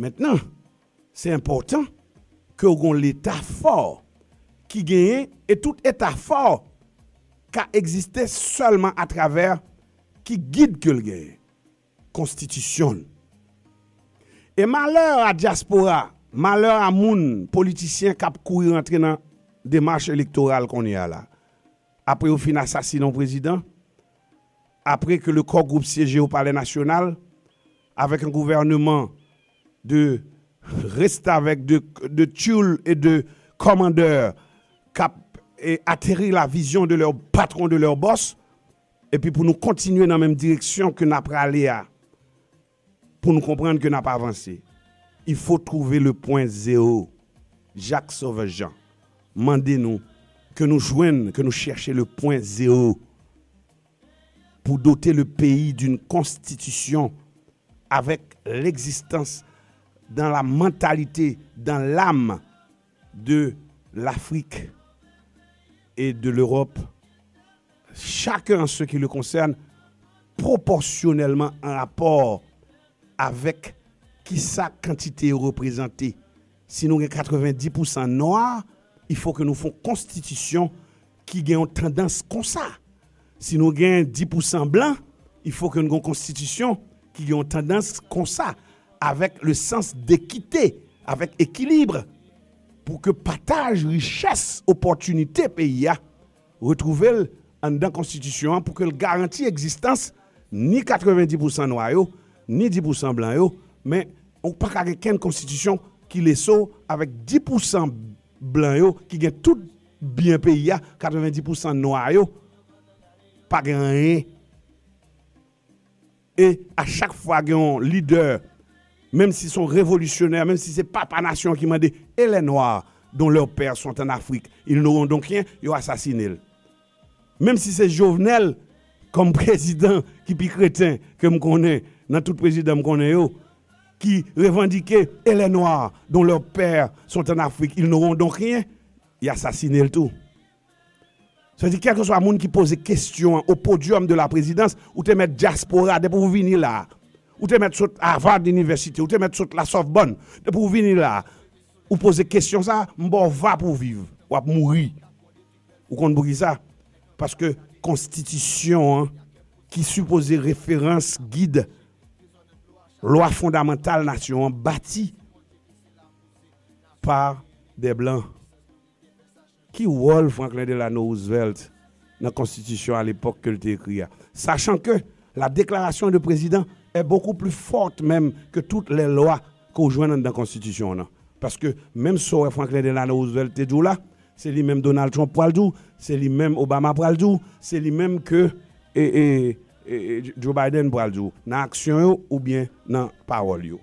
Mentnan, se enpòtan ke w gon Leta fò ki genyen, e tout Eta fò ka egziste sèlman atravè ki gid ke l genyen, konstitisyon l. E malè a dyaspora, malè a moun, politisyen k ap kouri rantre nan demach elektoral kounye a la, apre yo fin asasinen yon prezidan, apre ke le core groupe siégeait au Palais National, avec un gouvernement de restavèk, de, de tchoul e de kòmandè k ap, e, ateri la vizyon de lè patwon, de lè bòs, epi pou nou kontinye nan menm direksyon ke n ap prale a, pou nou konprann ke n ap avanse. Il faut trouver le point zéro. Jacques Sauveur Jean mande nou ke nou jwenn, ke nou chèche le point zéro pour doter le pays d'une constitution avec l'existence dans la mentalité, dans l'âme de l'Afrique et de l'Europe, chacun en ce qui le concerne, proportionnellement en rapport avec kisa kantite yo reprezante. Si nou gen katrevendis pousan nwa, il faut que nou fè yon konstitisyon ki gen yon tandans konsa. Si nou gen dis pousan blan, il faut que nou gen yon konstitisyon ki gen yon tandans konsa, avec le sens d'équité, avec équilibre, pou ke pataj richès, opòtinite peyi a retwouve l anndan konstitisyon an, pou ke l garanti egzistans ni katrevendis pousan nwa yo, ni dis pousan blan yo, men ou pa ka gen kenn konstitisyon ki lese w avèk dis pousan blan yo ki gen tout byen peyi a, katrevendis pousan nwa yo pa gen anyen. E a chak fwa gen yon lidè, menm si se yon revolisyonè, menm si se papa nasyon an ki mande, et les Noirs dont leurs pères sont en Afrique, ils n'auront donc rien, yo asasine l. Menm si se Jovenel, kòm prezidan ki pi kreten ke m konnen, nan tout prezidan m konnen yo, ki revandike, et les Noirs dont leurs pères sont en Afrique, ils n'auront donc rien, y asasine l tou. Sa di, kèlkeswa moun ki poze kesyon an au podium de la présidence, ou te mèt dyaspora depi w vini la. Ou te mèt sot Harvard University, ou te mèt sot la Sorbonne, depi w vini la. Ou poze kesyon sa, m ba w va pou w viv. W ap mouri. Ou konn poukisa? Paske konstitisyon an, ki sipoze referans, gid, lwa fondamantal nasyon an, bati pa de blan. Ki wòl Franklin Delano Roosevelt nan konstitisyon alepòk ke l te ekri a? Sachant que la déclaration de président est beaucoup plus forte même que toutes les lois ke w jwenn anndan konstitisyon an. Paske menm sa w wè Franklin Delano Roosevelt te di w la, se li menm Donald Trump pral di w, se li menm Obama pral di w, se li menm ke, e, e, e, e, Joe Biden pral di w, nan aksyon yo oubyen nan pawòl yo.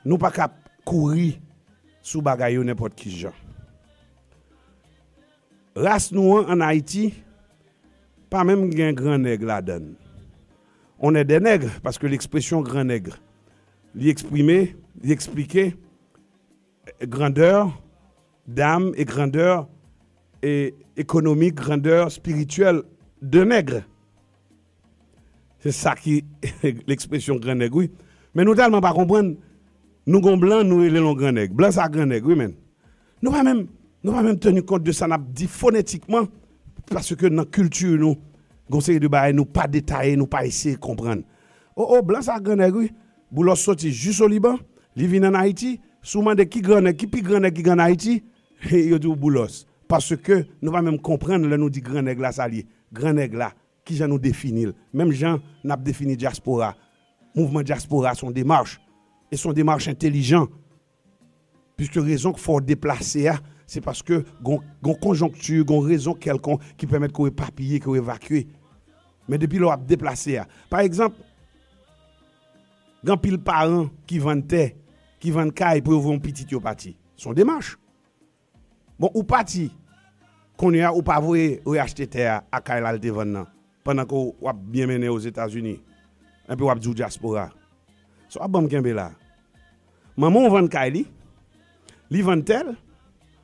Nou pa ka ap kouri sou bagay yo nenpòt ki jan. Ras nou an, ann Ayiti, pa menm gen gran nèg ladan l. On est des nègres, paske lekspresyon gran nèg, li eksprime, li eksplike grandeur d'âme et grandeur, e, économique, grandeur spirituelle de nègre. Se sa ki lekspresyon gran nèg, wi. Men nou tèlman pa konprann, nou gon blan, nou rele l on gran nèg. Blan sa gran nèg, wi, men. Nou pa menm, nou pa menm teni kont de sa n ap di fonetikman, paske nan kilti nou, gon seri de bagay nou pa detaye, nou pa eseye konprann. O, o, blan sa gran nèg, wi. Boulos soti jis o Liban, li vin ann Ayiti, si w mande ki gran nèg, ki pi gran nèg ki gen ann Ayiti, yo di w Boulos. Paske nou pa menm konprann lè nou di gran nèg la sa l ye. Gran nèg la, kijan nou defini l? Menm jan n ap defini dyaspora. Mouvman dyaspora se yon demach. E se yon demach entelijan. Piske rezon k fè w deplase a, se paske gon, gon konjonkti, gon rezon kèlkonk ki pèmèt ke w epapiye, ke w evakye. Men depi lè w ap deplase a. Pa egzanp, gen anpil paran ki vann tè, ki vann kay pou yo voye yon pitit yo pati. Se yon demach. Bon, ou pati. Kounye a, ou pa voye reyachte tè a ak kay la l te vann nan, pandan ke w ap byen mennen Ozetazini. Enpi w ap di w dyaspora. Sa w ap ban m kenbe la. Manman w vann kay li, li vann tè l.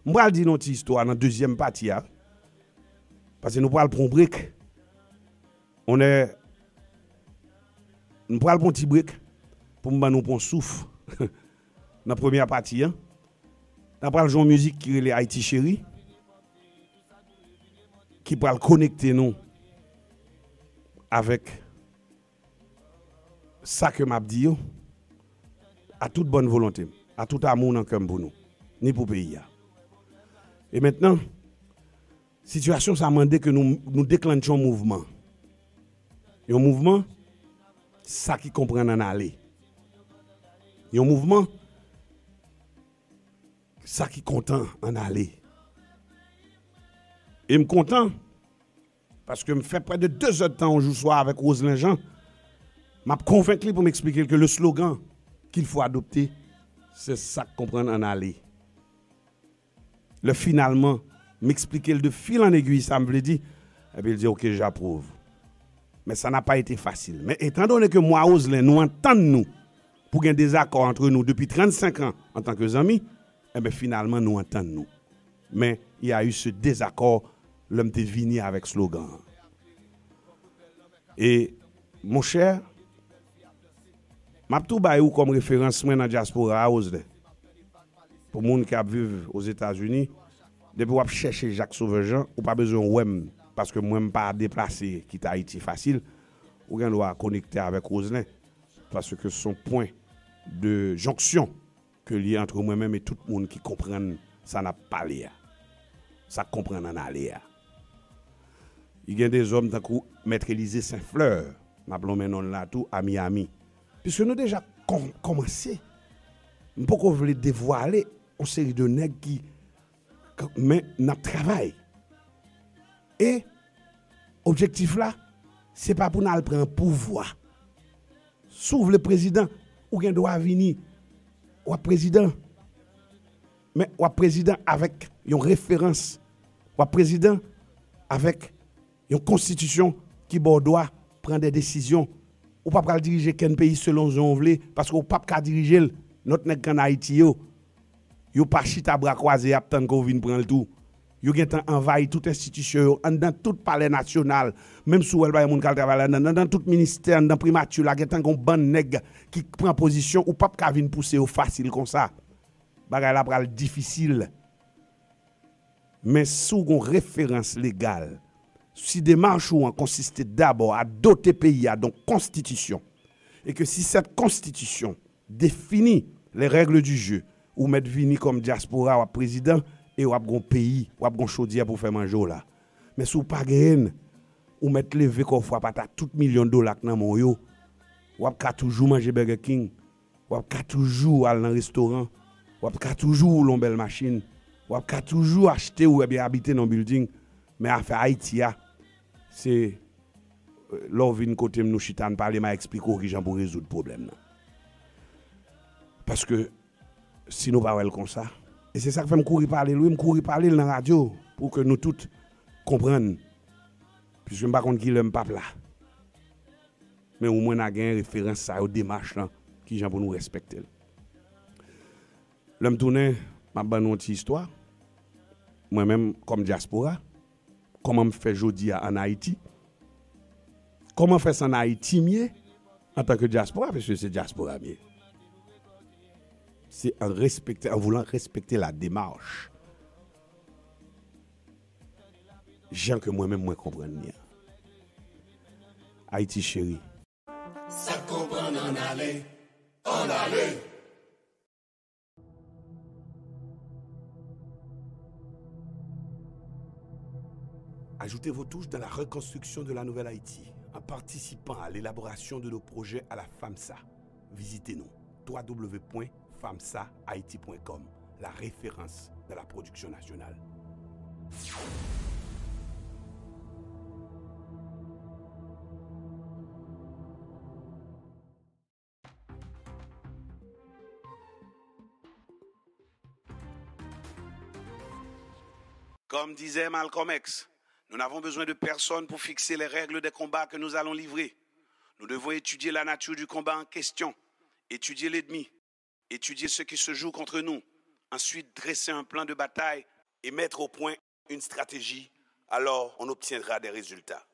M pral di nou yon ti istwa nan dezyèm pati a, paske nou pral pran yon brek. On est, nou pral pran yon ti brek pou m ban nou pran yon souf nan premyè pati a. N a pral jwe yon mizik ki rele Ayiti Cheri, ki pral konekte nou avèk sa ke m ap di yo, a tout bòn volonte m, a tout amou nan kè m pou nou, ni pou peyi a. E mentnan, Sitiyasyon sa mande ke nou, nou deklannche yon mouvman. Yon mouvman, sa ki konprann ann ale. Yon mouvman, sa ki kontan ann ale. E m kontan, paske m fè prè de de zè d tan yon jou swa avèk Roselin Jean, m ap konvenk li pou m eksplike l ke le slogan qu'il faut adopter, se sa k konprann ann ale. Lè finalman, m eksplike l de fil an egwi sa m vle di, epi l di, "Ok, j'approuve." Men sa n'a pas été facile. Men etan done ke mwen a Roselin, nou antann nou pou gen dezakò antre nou depi trannsenk an antanke zanmi, enben finalman nou antann nou. Men il y a eu ce désaccord lè m te vini avèk slogan an. E, monchè, m ap tou bay ou kòm referans mwen nan dyaspora a, Roselin. Pou moun ki ap viv Ozetazini, depi w ap chèche Jacques Sauveur Jean, ou pa bezwen wè m, paske mwen m pa deplase kite Ayiti fasil. Ou gen dwa konekte avèk Roselin, paske se yon pwen de jonksyon ke li ye antre mwen menm e tout moun ki konprann sa n ap pale a, sa k konprann ann ale a. Li gen de zòm tankou Mèt Elize Senflè, m ap lonmen non l la tou, a Miami. Piske nou deja kòm-, kòmanse, m poko vle devwale yon seri de nèg ki, k-, men n ap travay. E objektif la, se pa pou n al pran pouvwa. Si w vle prezidan, ou gen dwa vini, w ap prezidan. Men w ap prezidan avèk yon referans. W ap prezidan avèk yon konstitisyon ki ba w dwa pran de desizyon. Ou pa pral dirije kenn peyi selon jan w vle, paske w p ap ka dirije l. Lòt nèg k ann Ayiti yo, yo pa chita bra kwaze, y ap tann ke w vin pran l tou. Yo gentan anvayi tout enstitisyon yo, anndan tout palè nasyonal, menm si w wè l pa gen moun k al travay ladan, anndan tout ministè, anndan primati la, gentan gen yon bann nèg ki pran pozisyon, ou p ap ka vin pouse yo fasil konsa. Bagay la pral difisil. Men si w gen yon referans legal, si demach ou an konsiste dabò a dote peyi a d yon konstitisyon, e ke si cette constitution définit les règles du jeu, ou mèt vini kòm dyaspora, w ap prezidan, e w ap gen yon peyi, w ap gen yon chodyè pou fè manje w la. Men si w pa genyen l, ou mèt leve kò w frape atè tout milyon dola k nan men w yo, w ap ka toujou manje Burger King, w ap ka toujou al nan restoran, w ap ka toujou woule yon bèl machin, w ap ka toujou achte oubyen abite nan yon bilding, men afè Ayiti a, se, euh, lè w vin kote m, nou chita, n pale, m a eksplike w kijan pou rezoud pwoblèm nan. Paske, si nou pa wè l konsa, e se sa k fè m kouri pale l, wi, m kouri pale l nan radyo, pou ke nou tout konprann, piske m pa konn kilè m p ap la. Men omwen n a genyen referans sa yo, demach lan, kijan pou nou respekte l. Lè m tounen, m ap ban nou yon ti istwa. Mwen menm, kòm dyaspora, kòman m fè jodi a ann Ayiti? Kòman fè se ann Ayiti m ye antanke dyaspora? Paske se dyaspora m ye. Se en respecter, en voulant respecter la démarche. Jan ke mwen menm mwen konprann li an. Ayiti cheri. Sa k konprann ann ale, ann ale. Ajoutez vos touches dans la reconstruction de la Nouvelle-Haïti en participant à l'élaboration de nos projets à la FAMSA. Visitez-nous, w w w point famsa haiti point com, la référence dans la production nationale. Comme disait Malcolm X, nous n'avons besoin de personne pour fixer les règles des combats que nous allons livrer. Nous devons étudier la nature du combat en question, étudier l'ennemi, étudier ce qui se joue contre nous, ensuite dresser un plan de bataille et mettre au point une stratégie. Alors, on obtiendra des résultats.